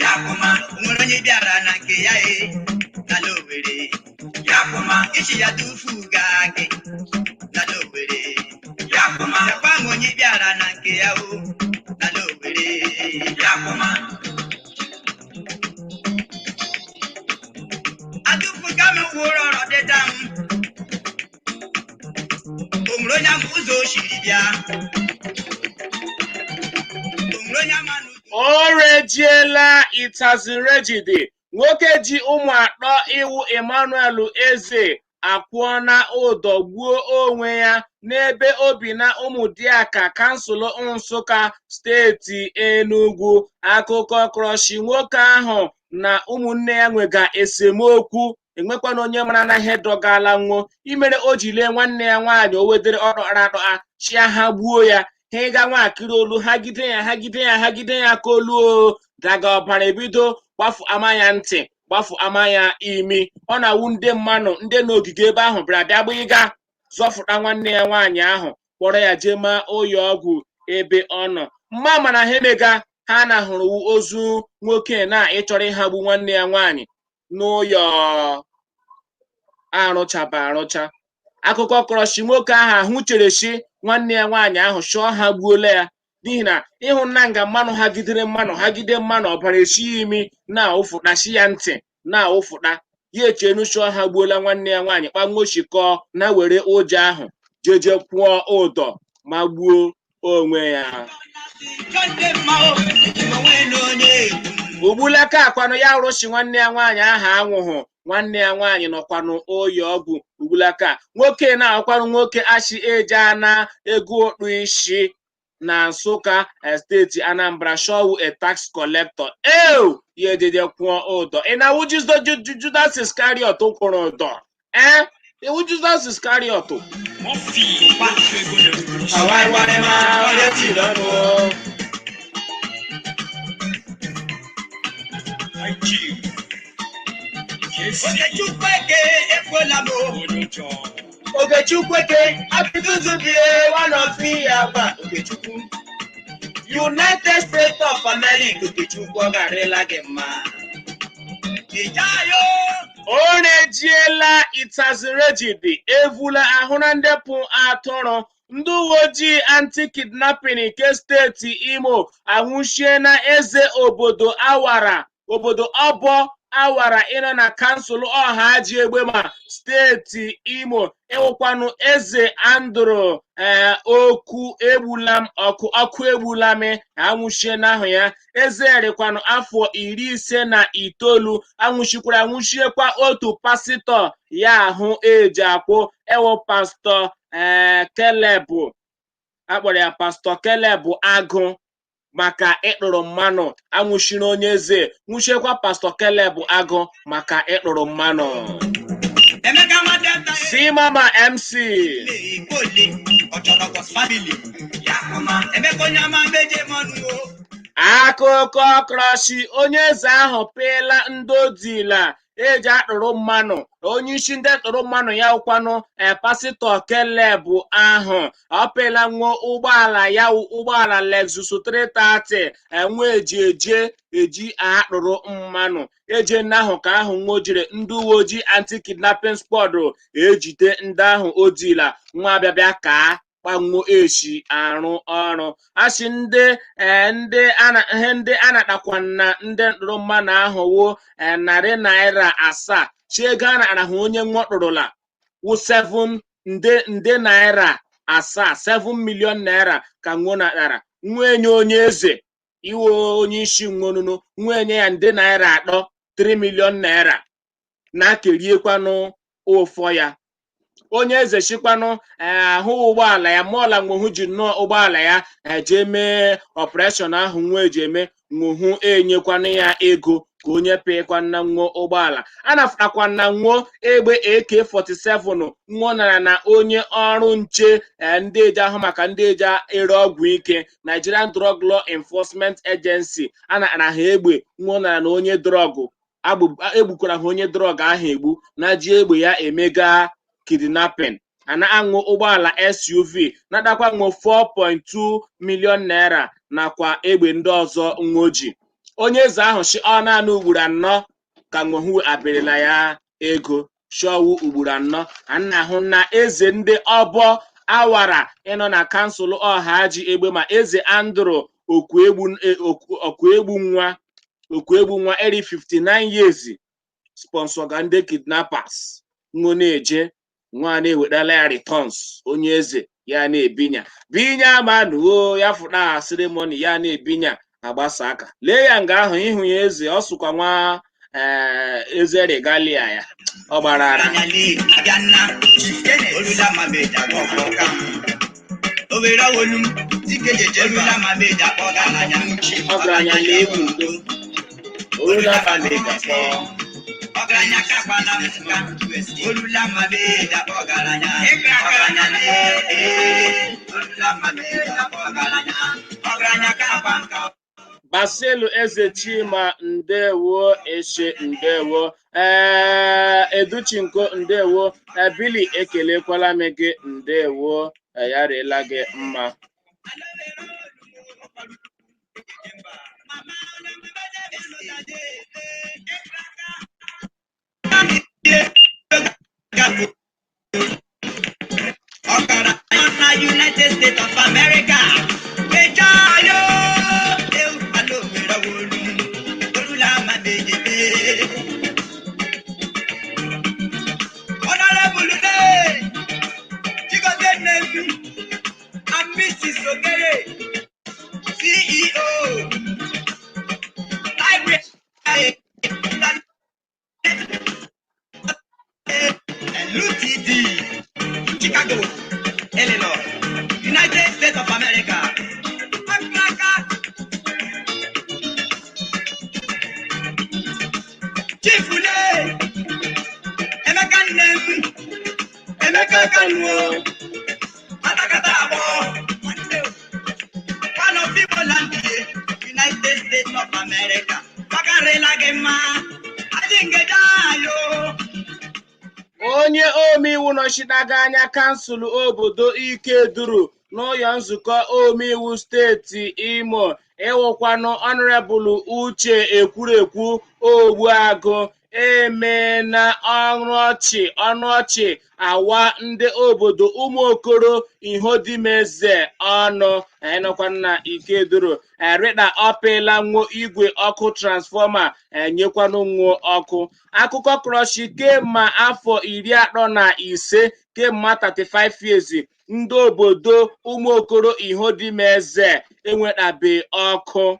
ya kụma. O nwere onye bịara na nke ya e n'ala Owerri ya kụma. Ichi ya tufu gaa gị n'ala Owerri ya kụma. Yakwa m onye bịara na nke ya o n'ala Owerri ya kụma. Atụfuga m wụrụ ọrọ dịda m. O nwere onye ama ụzọ o siri bịa. O rejiela itazirejide nwoke ji ụmụ atọ iwu Emmanuel Eze akwụọ na ụdọ gbuo onwe ya n'ebe obi na Ụmụdịaka kansụl Nsụka steeti Enugu. Akụkọ krọshi nwoke ahụ na ụmụnne ya nwega esemokwu enwekwana onye mara na ihe dọgala nwuo imere o ji lee nwanne ya nwaanyị o wedere ọdọra adọa chia ha gbuo ya. Ha ịga nwakiri olu ha gide ya ha gide ya ha gide ya ka olu o daga ọbara ebido gbafu ama ya ntị gbafu ama ya imi. Ọ na-awụ ndị mmanụ ndị n'ogige ebe ahụ bịara bịa gbịga zọfụta nwanne ya nwaanyị ahụ kpọrọ ya jee maa ụyọ ọgwụ ebe ọ nọ. Mma mana ha emega ha na hụrụ ozu nwoke na ịchọrọ ịhagbu nwanne ya nwaanyị n'ụyọ arụchaba arụcha. Akụkọ kọrọshi nwoke ahụ ahụ chere shi nwanne ya nwaanyị ahụ chọọ ha gbuola ya n'ihi na ịhụ nna nga mmanụ ha gidere mmanụ ha gide mmanụ ọbara esi ya imi na-awụfụta shi ya ntị na-awụfụta ya echenu chọọ ha gbuola nwanne ya nwaanyị kpanwochikọọ na were ụjọ ahụ jeje kwụọ ụdọ ma gbuo onwe ya. Ugbulaka akwanụ ya rụshi nwanne ya nwaanyị ahụ anwụhụ nwanne ya nwaanyị nọkwanụ oyi ọgwụ ugbulaka nwoke na-akwanụ nwoke ashi eje ana ego okpu isi na Nsụka steeti Anambra showu a tax collector eo ya ejeje kwụọ ụdọ. Ị na-awụ Judas Iscariot kwụrụ ụdọ ee iwu Judas Iscariot. Okechukwu eke ekwela m o. Okechukwu eke apịtụzubie one of ya gba Okechukwu United States of America. Okechukwu ọ garịla gị mma. Ijayo. O rejiela itazirejidi evula ahụ na ndepụ atụrụ. Ndị uwe ojii anti-kidnapping nke steeti Imo anwụchiena eze obodo Awara obodo Ọbọ Awara ịnọ na kansụl ọha ji egbe ma steeti Imo ịwụkwanụ eze Andrew okwu egbula m ọkụ ọkụ egbula m anwụchiena ahụ ya. Eze rịkwanụ afọ 59 anwụchikwara anwụchiekwa otu pasịtọ ya ahụ eji akwụ ewu pastọ Keleb Akpọrọ ya Pastọ Caleb Agụ maka ịkpụrụ mmanụ. Anwụchiri onye eze, nwụchiekwa Pastọ Caleb Agụ maka ịkpụrụ mmanụ. Emeka nwa Delta. Si Mama MC. Ikole Ọchọrọgọs family. Emeka onye ama meje mọnụ o. Akụkọ krọshi, onye eze ahụ pịla ndị odila eji atụrụ mmanụ. Onye isi ndị tụrụ mmanụ ya wụkwanụ Pasịtọ Caleb ahụ, ọ pịla nwa ụgbọala ya wụ ụgbọala Lexus 330 enwe eji eje eji akpụrụ mmanụ eje nne ahụ ka ahụ nwa ojiri ndị uwe ojii anti-kidnapping squad ejide ndị ahụ odila nwa abịabịa ka kpanwo echi arụ ọrụ asị ndị ndị ana ihe ndị a natakwa na ndị ntụrụ mmanụ ahụ wụ ₦700. Chi ego a nara ha onye nwọtụrụla wụ 7 nde ₦7, 7 million naira ka nwo natara nwa enye onye eze iwe onye isi nwonunu nwa enye ya ₦300, 3 million naira na-akeriekwanụ ụfọ ya. Onye eze chikwanụ ahụ ụgbọala ya mụọla nwohu ji nnọọ ụgbọala ya eje mee operation ahụ nwa eji eme nwohu enyekwanụ ya ego ka onye pịkwana nwo ụgbọala a nafutakwana nwo egbe AK47 nwo nara na onye ọrụ nche ndị eji ahụ maka ndị eji ere ọgwụ ike, Nigerian Drug Law Enforcement Agency. A nara ha egbe nwo nara na onye drug egbukwara ha onye drug ahụ egbu na ji egbe ya emega kidnapping. Ana aṅụ ụgbọala SUV natakwa ṅụ 4.2 million naira nakwa egbe ndị ọzọ nwoji. Onye eze ahụ si ọ naanị ugboro anọ ka nwohu abịrịla ya ego shọwu ugboro anọ. A na-ahụ na eze ndị ọbọ awara ịnọ na kansụl ọha ji egbe ma eze Andrew Okuegbu nwa eri 59 years sponsor ga ndị kidnappers nwo na-eje nwa na-ewetala ya returns. Onye eze ya na-ebinya binya manuo ya fụta ceremony ya na-ebinya agbasa aka lee ya nga ahụ ịhụ ya eze ọ sụkwa nwa eze regalia ya ọ gbara ara. Ọgaranya abịa Chief Kenneth Olula Mameja kpọkpọka Owere Awolum Dike Jeje Olula Mameja kpọgaranya. Ọgaranya na-egbu udo Olula Mameja kpọọ. Ọgaranya kakpala nka Olula Mameja kpọgaranya. Ọgaranya lee Olula Mameja kpọgaranya. Ọgaranya kakpa nka. Basilu Eze Chima, ndewo. Eshe, ndewo. Educhinko, ndewo. Bili, ekelekwala m gị, ndewo. Ya rịla gị mma. Ọgaranya na United States of America. Ejayo, eu alo wolu, olula mameje. Honorable Day, Chigozie Nnewi, and Mrs. Okere, CEO, Library, LUTD, Chicago, Illinois, United States of America. Akraka. Chief Ule, Emeka Nnem, Emeka Kanu, Atakata Abo, one of Igbo land, United States of America. Makarela gị mma, adị ngeja ayo. Onye omeiwu nọchiteghị anya kansụl obodo Ikeduru n'ụlọ nzukọ omeiwu steeti Imo ịwụkwanụ Honorable Uche Ekwurekwu Ogbuagụ emena ọnụ ọchị awa ndị obodo ụmụokoro Ihodimeze ọnụ ịnọkwa na Ikeduru rịda ọpịla nwo igwe ọkụ transformer enyekwanụ nwo ọkụ. Akụkọ krọshi kemma afọ 35, kemma 35 years, ndị obodo ụmụokoro Ihodimeze enwetabe ọkụ,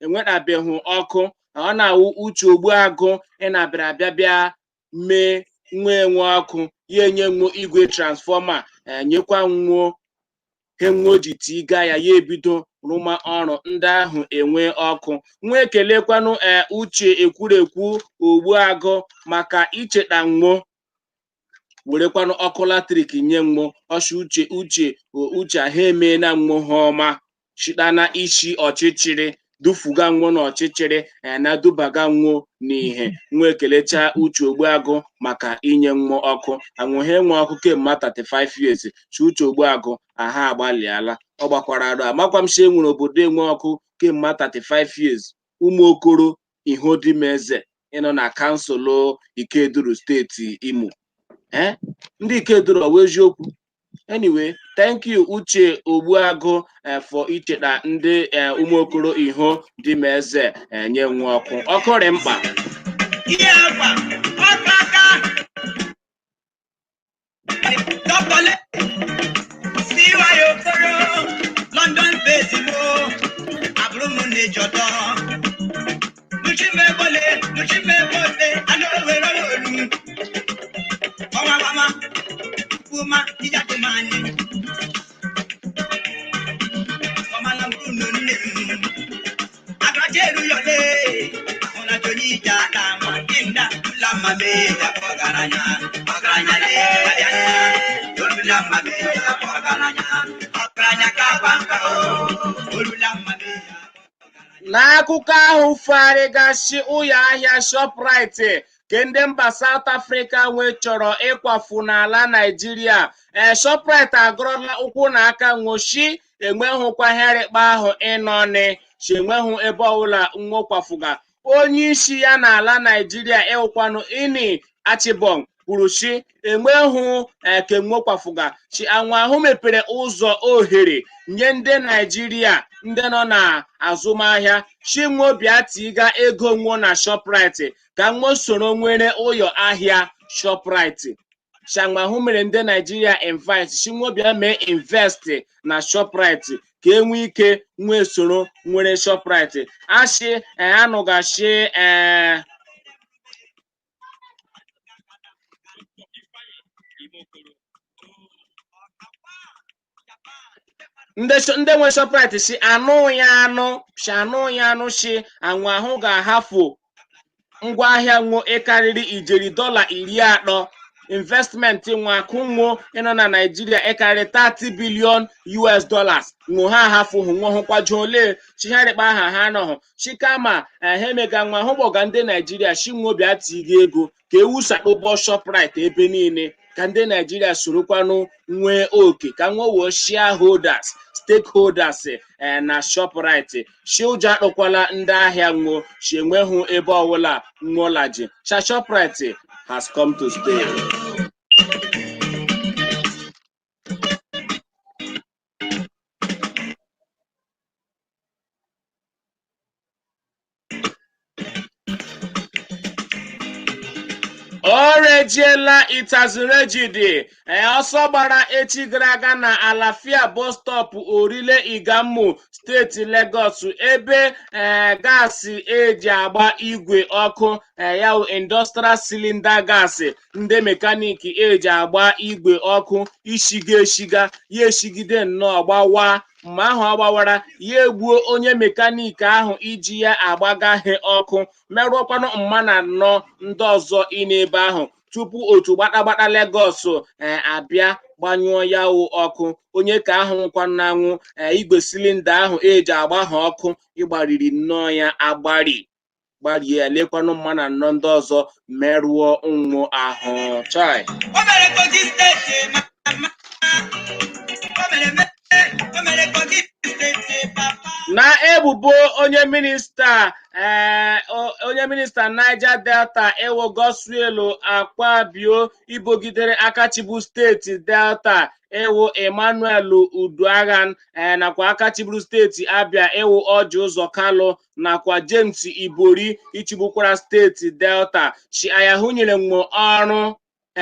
enwetabeghị ọkụ. Ọ na-awụ Uche Ogbuagụ ị na-abịara abịa bịa mee nwa enwe ọkụ ya enye nwo igwe transformer enyekwa nwo. He nwe o ji tiga ya, ya ebido rụma ọrụ ndị ahụ enwe ọkụ. Nwa ekelekwanụ Uche Ekwurekwu Ogbuagụ maka icheta nwo werekwanụ ọkụ latrik nye nwo ọsị uche uche uche ha emeela nwo ha ọma shitana isi ọchịchịrị dufuga nwo n'ọchịchịrị na dubaga nwo n'ihe. Nwa ekelecha Uche Ogbuagụ maka inye nwo ọkụ anwụ ha enwe ọkụ kemgbe 35 years. Chi Uche Ogbuagụ aha agbalịala, ọ gbakwara arụ. Amakwa m si enwere obodo enwe ọkụ kemgbe 35 years. Ụmụ Okoro Ihodimeze ịnọ na kansụl Ikeduru, steeti Imo, ndị Ikeduru, ọwa eziokwu. Anyway, thank you, Uche Ogbuagụ, for icheta ndị Ụmụokoro Iho dị m eze nye nwe ọkụ. Ọkụ rị mkpa. Ihe akwa ọkụ aka dọkọle siwayo okoro London base mo abụrụ m na-ejọtọ nuchimebole nuchimebole anọwere olu ọnwa gbama kwuma ijatụmanyị ọmala bụrụ nne m agrajeru yọle ọ̀nà tó ní ìjà làmà kí n dà lámà bẹ́ẹ̀ ọ̀garanya ọ̀garanya lé abíyá olùlámà bẹ́ẹ̀ ọ̀garanya ọ̀garanya káwa ń kà ó olùlámà bẹ́ẹ̀. N'akụkọ ahụ farịgasị ụlọ ahịa Shoprite ke ndị mba South Africa nwee chọrọ ịkwafu n'ala Naijiria, Shoprite agụrụla ụkwụ na aka nwoshi enweghụkwa herịkpa ahụ ịnọni si enweghụ ebe ọbụla nwokwafuga. Onye isi ya n'ala Naijiria ịwụkwanụ Ini Achibong kwuru si enweghụ eke nwokwafuga si anwụ ahụ mepere ụzọ ohere nye ndị Naijiria ndị nọ na azụmahịa si nwo bịa tiga ego nwo na Shoprite ka nwo soro nwere ụyọ ahịa Shoprite. Shanwahụ mere ndị Naijiria invite si nwo bịa mee invest na Shoprite ka e nwee ike nwee soro nwere Shoprite. Ashị anụgashi ndị nwe Shoprite si anụ ya anụ si anụ ya anụ si anwụ ahụ ga-ahafụ ngwaahịa nwo ịkarịrị ijeri $30 investment nwa akụ nwo ịnọ na Naijiria ịkarị 30 billion US dollars nwo ha ahafụhụ nwo hụkwajo ole chigharịkpa aha ha nọhụ chikama ha emega nwa hụ gbọga ndị Naijiria shi nwo bịa tiga ego ka ewusakpụbọ Shoprite ebe niile ka ndị Naijiria sorokwanụ nwee oke ka nwo wuo shareholders, stakeholders na Shoprite. Shi ụjọ akpọkwala ndị ahịa nwo shi enweghụ ebe ọbụla nwolaji sha Shoprite has come to stay. O rejiela itazurejidi ọsọ gbara echi gara aga na Alafia bus stop, Orile Iganmu, steeti Lagos, ebe gaasị eji agba igwe ọkụ, ya industrial cylinder gas, ndị mekaniki eji agba igwe ọkụ ishiga eshiga ya eshigide nnọọ gbawa. Mgbe ahụ ọ gbawara ya egbuo onye mekaniki ahụ iji ya agbagaghị ọkụ, merụọkwanụ mma na nnọọ ndị ọzọ ị n'ebe ahụ tupu otu gbatagbata Lagos abịa gbanyụọ ya wụ ọkụ. Onye ka ahụ nwụkwanụ anwụ, igwe silinda ahụ eji agba ha ọkụ ịgbariri nnọọ ya agbari gbarie ya, lekwanụ mma na nnọọ ndị ọzọ merụọ nwụ ahụ. Chai! O mere Kogi steeti mama. O mere o mere Kogi steeti papa. Na ebubo onye minista onye minista Niger Delta ewo Godswill Akpabio ibogidere akachibu steeti Delta ewu Emmanuel Uduaghan nakwa akachiburu steeti Abia ewu Orji Uzor Kalu nakwa James Ibori ichigbukwara steeti Delta chi ayahụ nyere nwo ọrụ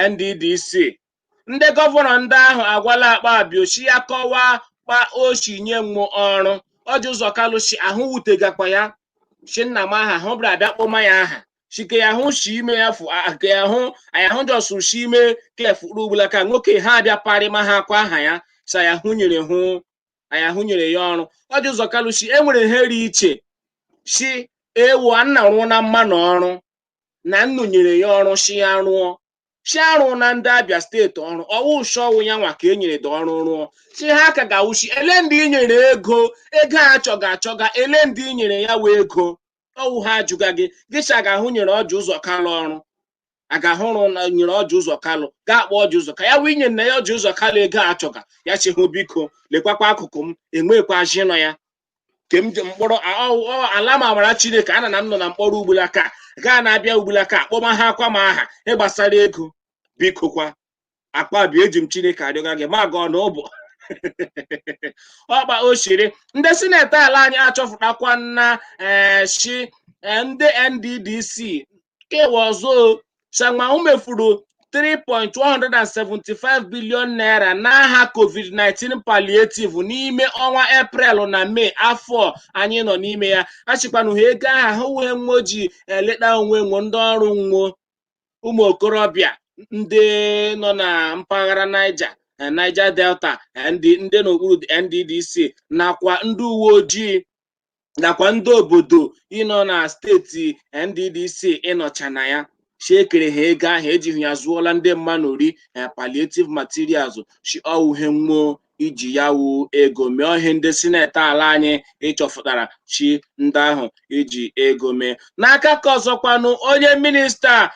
NDDC. Ndị gọvanọ ndị ahụ agwala Akpabio chi ya kọwaa kpa ochi nye nwo ọrụ. Orji Uzor Kalu chi ahụ wutegakwa ya chi nna m aha hụ bịara abịa kpọma ya aha chike ya hụ shi ime ya fụ ke ya hụ anya hụ jọsụ shi ime ka efuru ugbula ka nwoke ha abịa parịma ha akwa aha ya. Sa ya hụnyere hụ anya hụnyere ya ọrụ. Orji Uzor Kalu shi enwere ihe dị iche shi ewu nna rụọ na mma na ọrụ na nnu nyere ya ọrụ shi ya rụọ shi arụ na ndị Abia steeti ọrụ ọwụ shọwụ ya nwa ka e nyere dị ọrụ rụọ shi ha ka ga-awụshi ele ndị i nyere ego ego a achọga achọga ele ndị i nyere ya wee ego ọwụ ha ajụga gị gịcha ga-ahụ nyere Orji Uzor Kalu ọrụ a ga-ahụrụ na nyere Orji Uzor Kalu ga-akpọ Orji Uzor ka ya wee nye nna ya Orji Uzor Kalu ego a achọga ya chi hụ biko lekwakwa akụkụ m enwekwa ji nọ ya ke m ji mkpọrọ ala ma amara Chineke ana na m nọ na mkpọrọ ugbulaka gaa na-abịa ugbulaka akpọma ha akwa m aha ịgbasara ego biko kwa akpabi eji m Chineke arịọga gị ma gọọ na ụbụ ọkpa o shiri ndị sineti ala anyị achọfụtakwa na shi ndị NDDC kewa ọzọ Shanmahu mefuru 3.175 billion naira n'aha COVID-19 palliative n'ime ọnwa Eprel na Mee afọ anyị nọ n'ime ya. Achịkwanụ ha ego aha ha wee nwo ji eleta onwe nwo ndị ọrụ nwo ụmụ okorobịa ndị nọ na mpaghara Niger, Niger Delta, ndị n'okpuru NDDC nakwa ndị uwe ojii nakwa ndị obodo ịnọ na steeti NDDC ịnọcha na ya. Shi ekere ha ego ahụ ejighị ya zụọla ndị mmadụ ri palliative materials shi ọwụhe nwuo iji ya wu ego mee ihe ndị sineti ala anyị ịchọfụtara chi ndị ahụ iji ego mee. N'aka ka ọzọkwanụ onye minista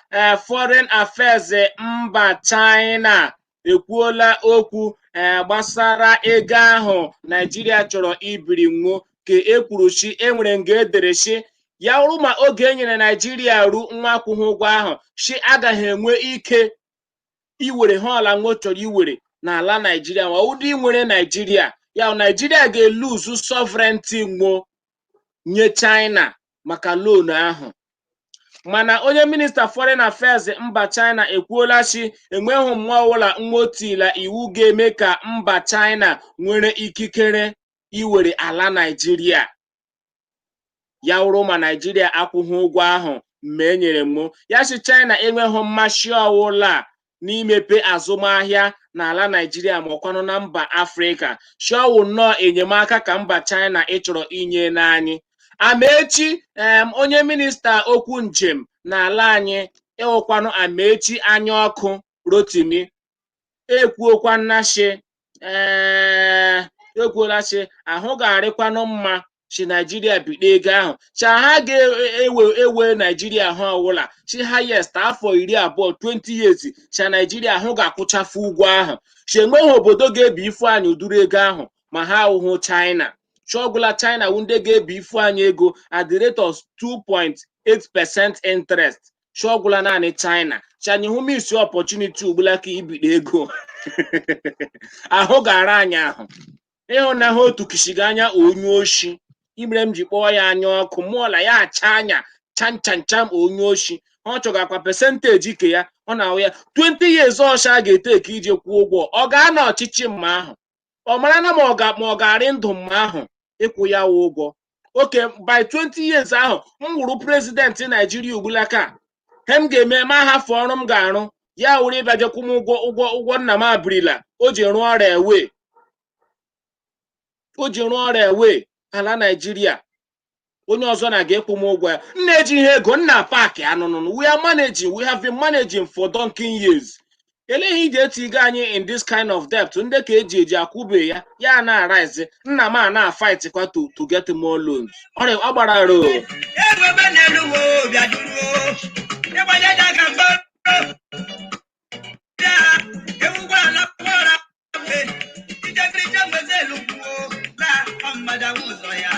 foreign affairs mba China ekwuola okwu gbasara ego ahụ Naijiria chọrọ ibiri nwuo ka ekwuru chi enwere nga edere chi ya wụrụ ma oge e nyere Naijiria ru nwa akwụghị ụgwọ ahụ chi agaghị enwe ike iwere ha ọla nwo chọrọ iwere n'ala Naijiria ma ụdị nwere Naijiria ya Naijiria ga-eluzu sovereignty nwo nye China maka loan ahụ. Mana onye minista foreign affairs mba China ekwuola chi enweghị mmụọ ọbụla nwotila iwu ga-eme ka mba China nwere ikikere iwere ala Naijiria ya wụrụ ma Naijiria akwụghị ụgwọ ahụ mgbe e nyere mụ ya si China enweghị mmasị ọwụla n'imepe azụmahịa n'ala Naijiria ma ọkwanụ na mba Afrịka shọwụ nnọọ enyemaka ka mba China ịchọrọ inye n'anyị. Amaechi onye minista okwu njem n'ala anyị ịwụkwanụ Amaechi anya ọkụ Rotimi ekwuokwa nnashi ekwuola shi ahụ ga-arịkwanụ mma chi Naijiria bido ego ahụ cha ha ga-ewe ewe Naijiria ha ọwụla chi highest afọ 20 20 years cha Naijiria ahụ ga-akwụchafu ụgwọ ahụ chi enweghị obodo ga-ebi ifu anyị ụdịrị ego ahụ ma ha ahụhụ China chi ọgwụla China wụ ndị ga-ebi ifu anyị ego at the rate of 2.8% interest chi ọgwụla naanị China chi anyị hụ miss opportunity ugbula ka ibido ego ahụ ga-ara anyị ahụ ịhụ na ha otu kishiga anya onye oshi imere m ji kpọọ ya anya ọkụ mụọla ya acha anya cham cham cham onye oshi ọ chọgakwa percentage ke ya ọ na-ahụ ya 20 years ọsha ga-ete ka ije kwụọ ụgwọ ọ ga-anọ ọchịchị mma ahụ ọ mara na ma ọ ga-arị ndụ mma ahụ ịkwụ ya ụgwọ oke by 20 years ahụ m wụrụ prezidenti Naijiria ugbulaka he m ga-eme ma hafụ ọrụ m ga-arụ ya wụrụ ịbịa jekwu m ụgwọ ụgwọ ụgwọ nna m abirila o ji rụọ ọrụ ewe o ji rụọ ọrụ ewe ala Naijiria onye ọzọ na ga-ekwu m ụgwọ ya nna eji ihe ego nna paakị anụnụnụ we are managing, we have been managing for donkey years eleghị iji etigo anyị in this kind of debt ndị ka eji eji akwụbe ya ya na-arise nna m a na-fight kwa to get more loans ọrịa ọ gbara ro Ewebe n'elu wo bịa duru ịgbanye ja ka mkpọrọ bịa ewugwa ala kpọrọ ijekirije nwezi elu kwuo na ọmmadụ ụzọ ya.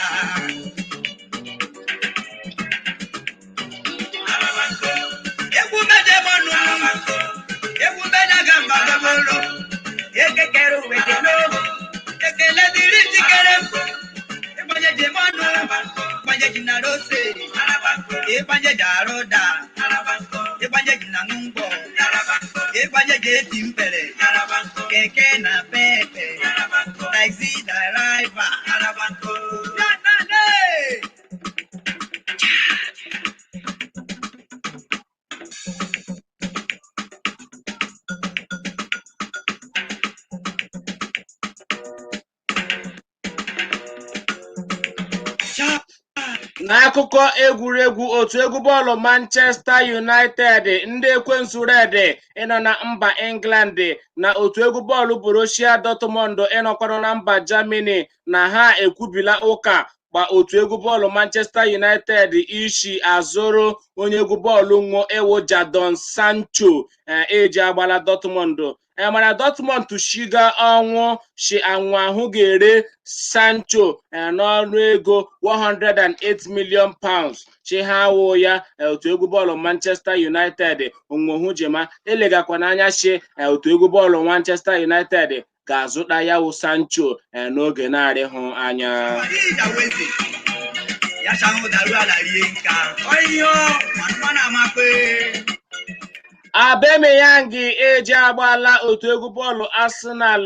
Egwu meje mọnụ egwu meje ga mba gaboro ekekere uwe kelo ekele dịrị njikere ịgbanye ji mọnụ ịgbanye ji na rose ịgbanye ji arụ da ịgbanye ji na ngwọ ịgbanye ji eti mpere keke na pepe taxi driver. Ya na le! N'akụkọ egwuregwu, otu egwu bọọlụ Manchester United, ndị ekwensu red ịnọ na mba England, na otu egwu bọọlụ Borussia Dortmund ịnọkwanụ na mba Germany na ha ekwubila ụka gba otu egwu bọọlụ Manchester United isi azụrụ onye egwu bọọlụ nwo ewu Jadon Sancho eji agbala Dortmund. Mana Dortmund shiga ọnwụ shi anwụ ahụ ga-ere Sancho n'ọnụ ego £108 million chi ha wụ ya. Otu egwu bọọlụ Manchester United onwohu jema elegakwa n'anya shi otu egwu bọọlụ Manchester United ga-azụta ya wụ Sancho n'oge na-arịhụ anya. Ya ṣàwọn dàrú àlàyé nǹka ọyọ mànúmánà máa pé. Aubameyang eji agbala otu egwu bọọlụ Arsenal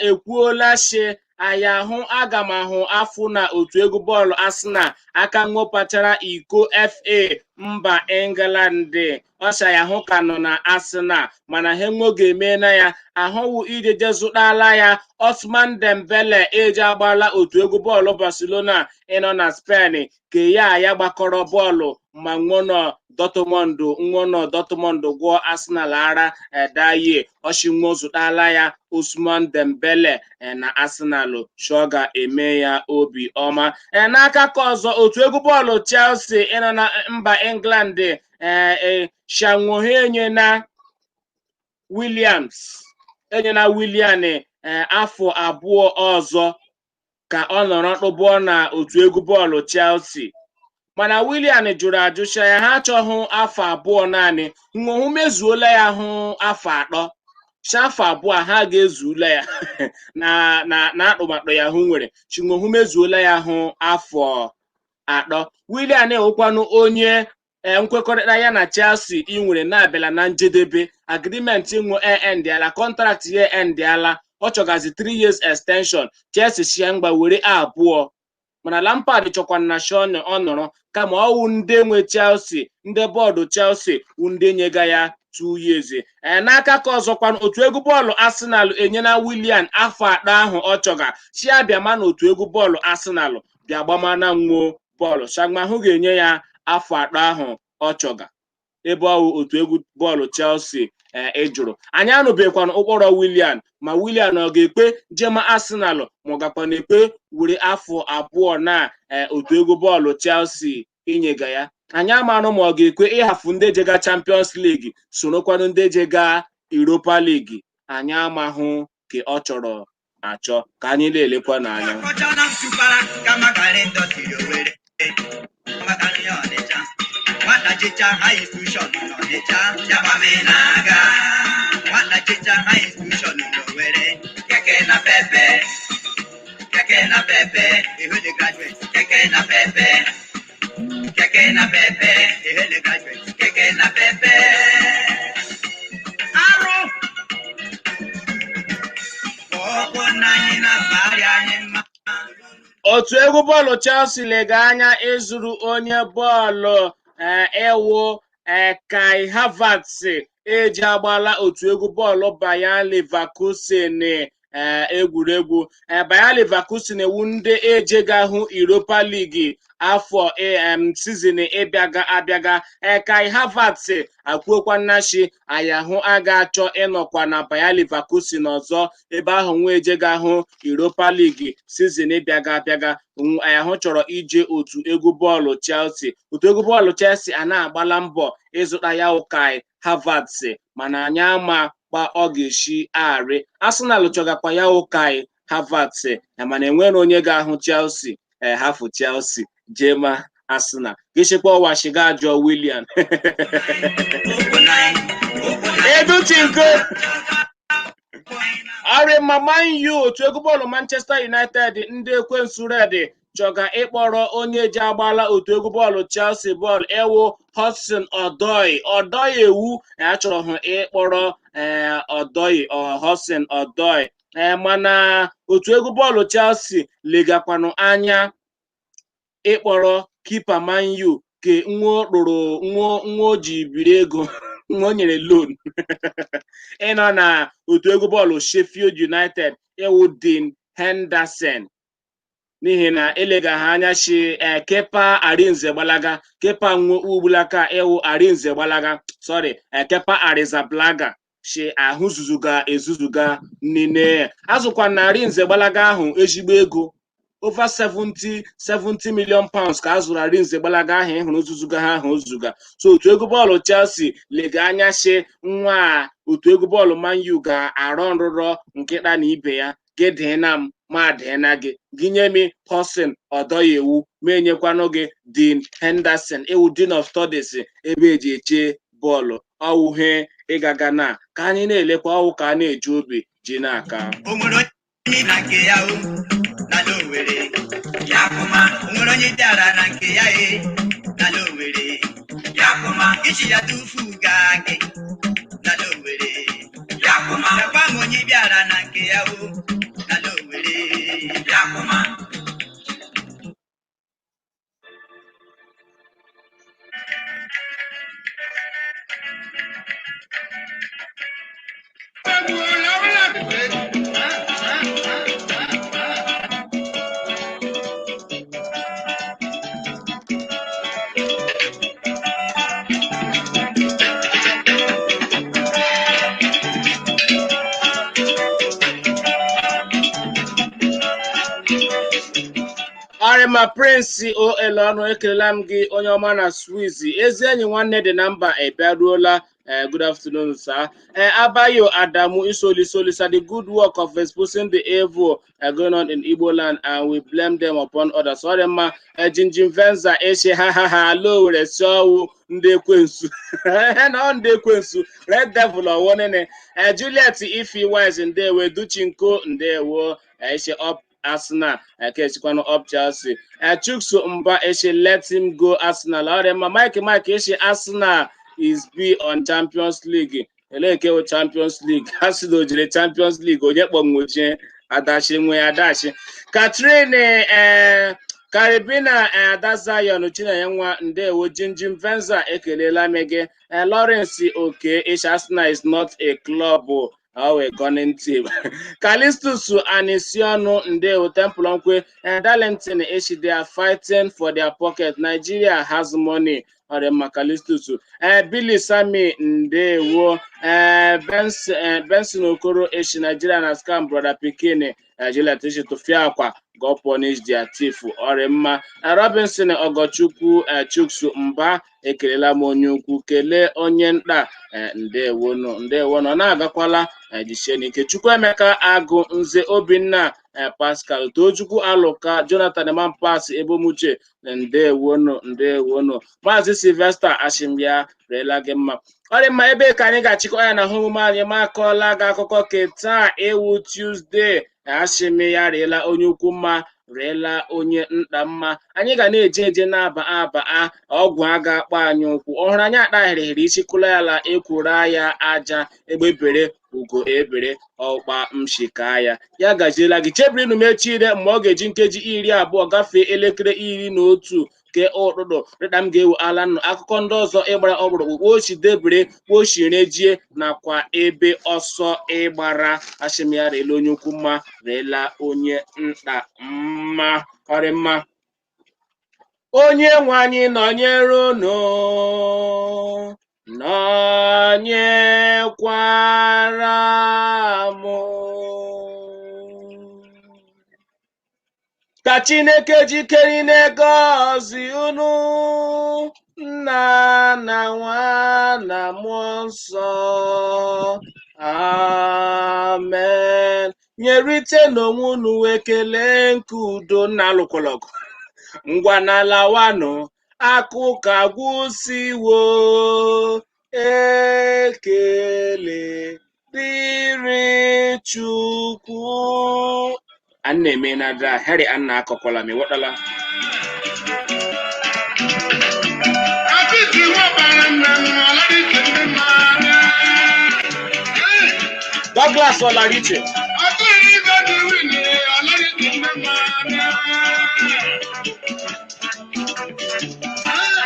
ekwuola shi ayahụ aga m ahụ afụ na otu egwu bọọlụ Arsenal aka nwopachara iko FA mba England. Ọsha ya hụ ka nọ na Arsenal, mana ha nwoge emeela ya ahụwụ ijeje zụtala ya Osman Dembele eji agbala otu egwu bọọlụ Barcelona ịnọ na Spain ke ya ya gbakọrọ bọọlụ ma nwụnọ Dortmund, nwụnọ Dortmund gwụọ Arsenal ara edaye ọshinwo zụtala ya Osman Dembele na Arsenal shoga eme ya obi ọma. N'aka ka ọzọ, otu egwu bọọlụ Chelsea ịnọ na mba England shanwohe enyena Williams, enyena Willian afọ 2 ọzọ ka ọ nọrọ tụbụọ na otu egwu bọọlụ Chelsea, mana Willian jụrụ ajụcha ya ha achọghị afọ 2 naanị nwohu mezuola ya hụ afọ 3 cha afọ 2 ha ga-ezula ya na na na akpụmakpụ ya hụ nwere chinwohu mezuola ya hụ afọ 3. Willian ewukwanụ onye nkwekọrịta ya na Chelsea ị nwere na-abịala na njedebe. Agreement nwe endịala, contract ya endịala, ọ chọgazi 3 years extension. Chelsea shia mgba were 2, mana Lampard chọkwana na Sean ọ nọrọ kama ọwụ ndị nwe Chelsea, ndị bọọdụ Chelsea wụ ndị nyega ya 2 years. N'aka ka ọzọkwanụ, otu egwu bọọlụ Arsenal enyela Willian afọ 3 ahụ ọ chọga chi abịa ma na otu egwu bọọlụ Arsenal bịa gbamana nwuo bọọlụ Shagmahụ ga-enye ya afọ 3 ahụ ọ chọga ebe ọwụ otu egwu bọọlụ Chelsea ejụrụ. Anyị anụbekwana ụkpọrọ Willian, ma Willian ọ ga-ekpe jema Arsenal ma ọ gakwa na-ekpe were afọ 2 na otu egwu bọọlụ Chelsea inyega ya. Anyị amanụ ma ọ ga-ekwe ịhafụ ndị jega Champions League sorokwanụ ndị jega Europa League. Anyị amahụ ka ọ chọrọ achọ ka anyị na-elekwa n'anya. Nwata chicha high institution n'Ọnịcha yabami na-aga. Nwata chicha high institution n'Owerri keke na pepe, keke na pepe ehele graduate, keke na pepe, keke na pepe ehele graduate, keke na pepe. Arụ ọkwọ nna anyị na-akpagharị anyị mma. Otu egwu bọọlụ Chelsea lega anya ịzụrụ onye bọọlụ ewu Kai Havertz eji agbala otu egwu bọọlụ Bayer Leverkusen egwuregwu. Bayer Leverkusen ewu ndị ejegahụ Europa League afọ season ịbịaga abịaga. Kai Havertz akwuokwa nnachi ayahụ aga achọ ịnọkwa na Bayer Leverkusen ọzọ ebe ahụ nwa ejegahụ Europa League season ịbịaga abịaga. Ayahụ chọrọ ije otu egwu bọọlụ Chelsea. Otu egwu bọọlụ Chelsea a na-agbala mbọ ịzụta ya Kai Havertz, mana anyị ama gba ọ ga-esi arị. Arsenal chọgakwa ya Kai Havertz, mana enwere onye ga-ahụ Chelsea hafụ Chelsea jema Arsenal gịchịkwa ọwashiga ajọ Willian educhinko ọrịa Man U. Otu egwu bọọlụ Manchester United, ndị ekwensu red chọga ịkpọrọ onye ji agbala otu egwu bọọlụ Chelsea bọọlụ ewu Hudson Odoi. Odoi ewu achọrọ hụ ịkpọrọ Odoi, Hudson Odoi, mana otu egwu bọọlụ Chelsea legakwanụ anya ịkpọrọ kipa Man U ke nwa rụrụ nwa o ji biri ego nwa o nyere loan ịnọ na otu egwu bọọlụ Sheffield United ewu Dean Henderson. N'ihi na elegaghị anya chi Kepa Arinze gbalaga, Kepa nwe ugbulaka ewu Arinze gbalaga, sorry, Kepa Arrizabalaga shi ahụ zuzuga ezuzuga nile. Azụkwa na Arinze gbalaga ahụ ezigbo ego over £70 million ka a zụrụ Arinze gbalaga ahụ. Ịhụrụ ozuzuga ha ahụ ozuzuga. So otu egwu bọọlụ Chelsea lega anya shi nwa a, otu egwu bọọlụ Man U ga-arọ nrụrọ nkịta na ibe ya. Gị dịna m ma dịna gị, gị nye mi Hudson Odoi ewu ma enyekwanụ gị Dean Henderson ewu, Dean of Studies ebe eji eche bọọlụ ọwụhe ịgaga na ka anyị na-elekwa ọwụ ka a na-eji obi ji n'aka. O nwere onye na nke ya o n'ala Owerri ya kụma. O nwere onye bịara na nke ya e n'ala Owerri ya kụma. Ichi ya tufu gaa gị n'ala Owerri ya kụma. Lekwa m onye bịara na nke ya o n'ala Owerri ya kụma. Ọrịma Prince ol ọnụ, ekelela m gị, onye ọma na Swiss. Ezi enyi nwanne dị na mba ịbịaruola. Good afternoon, sir. Abayo Adamu Isoli Solisa, the good work of exposing the evil going on in Igbo land, and we blame them upon others. Ọrịma Jinjin Venza Eshe, ha ha ha, lo were si ọwụ ndị ekwensu na ndị ekwensu red devil ọwọnene. Juliet Ifi Wise, ndewo. Duchinko, ndewo. Eshe up Arsenal, kesikwanụ up Chelsea. Chuksu Mba Eshe, let him go Arsenal. Ọrịma Mike Mike Eshe, Arsenal is be on Champions League. Eleke wo Champions League? Ha sị na o jere Champions League, onye kpọnwụjie adachi nwe adachi. Catherine Caribina, Ada Zion Chinenye nwa, ndewo. Jinjin Venza, ekelela m gị. Lawrence Oke Eshe, Arsenal is not a club or a gunning team. Callistus Anisionu, ndewo. Temple Nkwe Darlington Eshi, they are fighting for their pocket. Nigeria has money. Ọrịma Callistus. Billy Sami, ndewo. Benson Okoro Eshi, Nigeria na scam brother Pikin. Juliet Eshi, tụfịa akwa, God punish their thief. Ọrịmma Robinson Ogochukwu. Chuksu Mba, ekelela m onye ukwu, kelee onye nta. Ndewonu, ndewonu. Ọ na-agakwala, jisie n'ike. Chukwuemeka Agụ Nze, Obinna Pascal Tochukwu, Alụka Jonathan Mampas, Ebomuche, ndewonu, ndewonu. Maazị Sylvester Ashimya, reela gị mma. Ọ dị mma, ebe ka anyị ga-achịkọ ya na hụ omume anyị. Ma akọọla gị akụkọ ke taa ewu Tuesday. Ashimi ya reela onye ukwu mma, reela onye nta mma. Anyị ga na-eje eje na-aba aba a ọgwụ aga akpọ anyị ụkwụ ọhụrụ anyị akpahịrịhịrị isi kụla ya la ekwura ya aja egbe bere ugo ebere ọkpa mshika ya ya gaziela gị. Chebirinu m echi ire mgbe ọ ga-eji nkeji 20 gafee elekere 11 ke ụtụtụ dịka m ga-ewe ala nnụ akụkọ ndị ọzọ ịgbara ọkpụrụkpụ kpochi debere kpochire jie nakwa ebe ọsọ ịgbara. Ashim ya reela onye ukwu mma, reela onye nta mma. Ọrị mma, onye nwe anyị nọnyere unu, nọnyekwara m. Ka Chineke jikere na-egọzi unu, Nna na Nwa na Mmụọ Nsọ. Amen. Nyerite n'onwe unu ekele nke udo. Nna alụkwala ọgụ, ngwa na lawanụ, akụkọ agwụsiwo. Ekele dịrị Chukwu. A na-eme na da Harry Anna, akọkwala m, ịghọtala? Àfíìsì wọ́n bára nà ń alárìkè ní máa. Douglas Ọlariche. Ọkùnrin ìgbàdí wì ní alárìkè ní máa. Ah,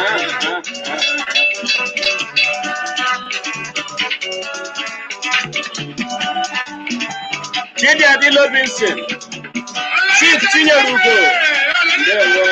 ah, ah. Chidi Adilobinson. Chief Chinyere Ugo, ndewo.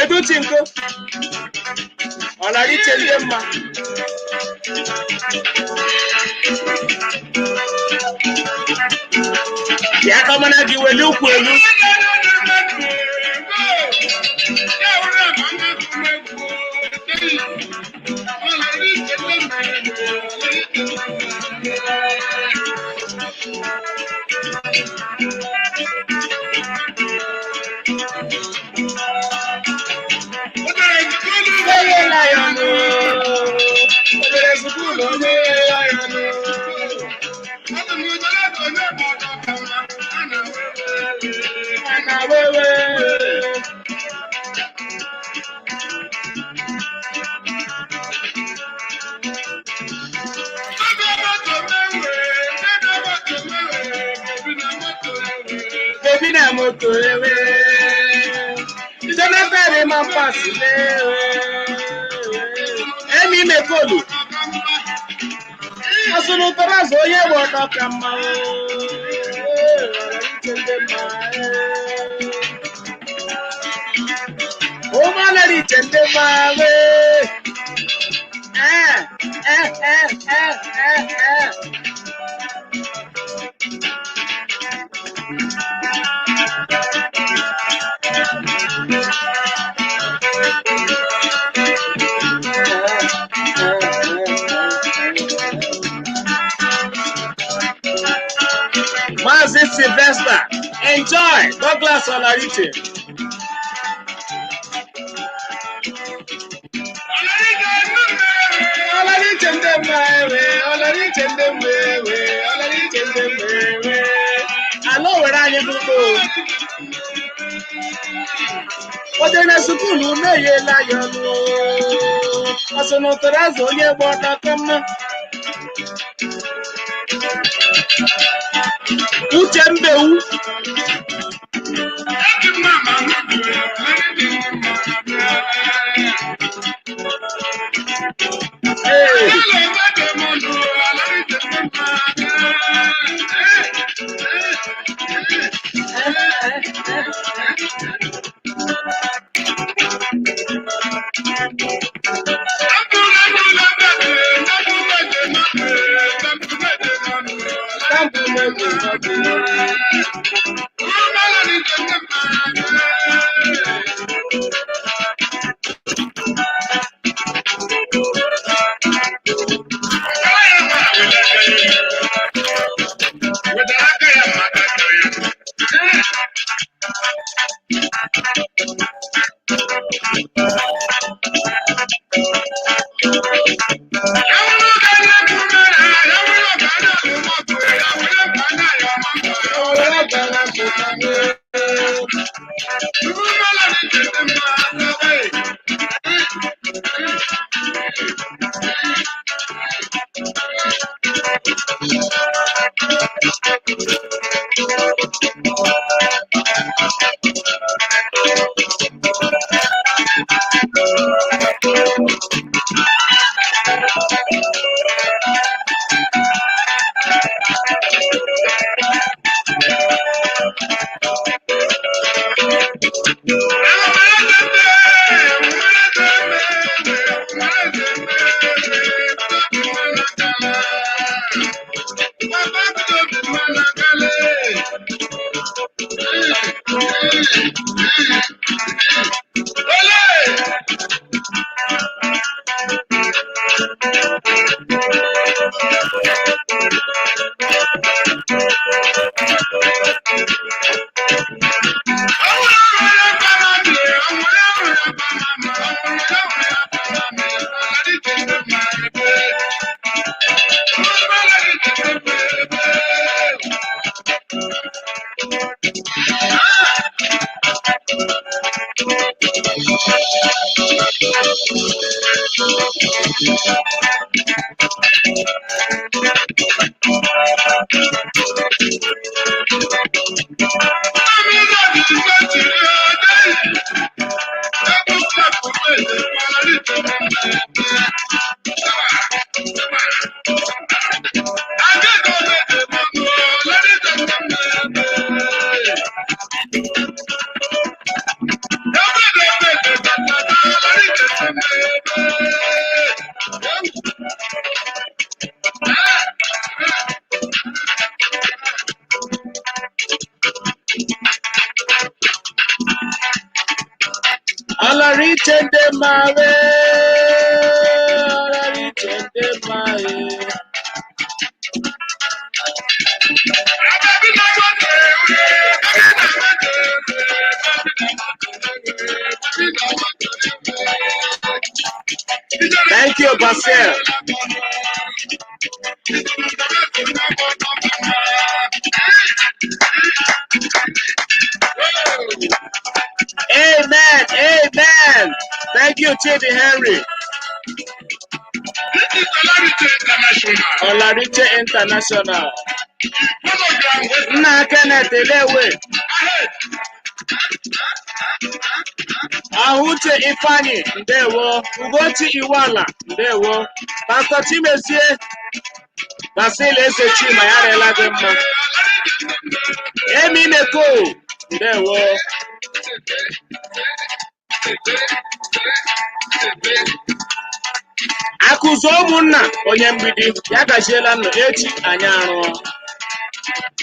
Edu Chinko, Ọlariche ndị mma. Bịa ka mana gị welie ụkwụ elu. Onye lion o, obere sukulu onye lion o. Ana wewe. Baby na moto ewe. Jonathan ma pass lewe. Emi mekolu. Asụrụ tọrọ azụ onye gba ọtọ ka mma. Ụgbọala iche ndị mma wee. Eh, eh, eh, eh, eh, eh. Maazị Sylvester, enjoy Douglas Olariche. Olariche ndị mma ewe, Olariche ndị mma ewe, Olariche ndị mma ewe. Ala Owere anyị gbogbo. Oje na sukulu meghela ya ọnụ. Ọsọ na ụtọrọ azụ onye gba ọtọ ka mma. Uche Mbewu. Ee. Ọlọrịche ndị mma wee, ọlọrịche ndị mma wee. Thank you, Basil. Amen. Amen. Thank you, Chidi Henry. This is Olarite International. Ọlọrịche International. Monogram West Nna Kenneth Elewe. Ahead. Ahụche Ifeanyi, ndewo. Ugochi Iwala, ndewo. Pastor Chimezie Basil Eze Chima, ya arịla gị mma. Emi Neko, ndewo. Akụzụ ụmụnna onye mgbidi, ya gaziela nnụ echi anyị arụọ.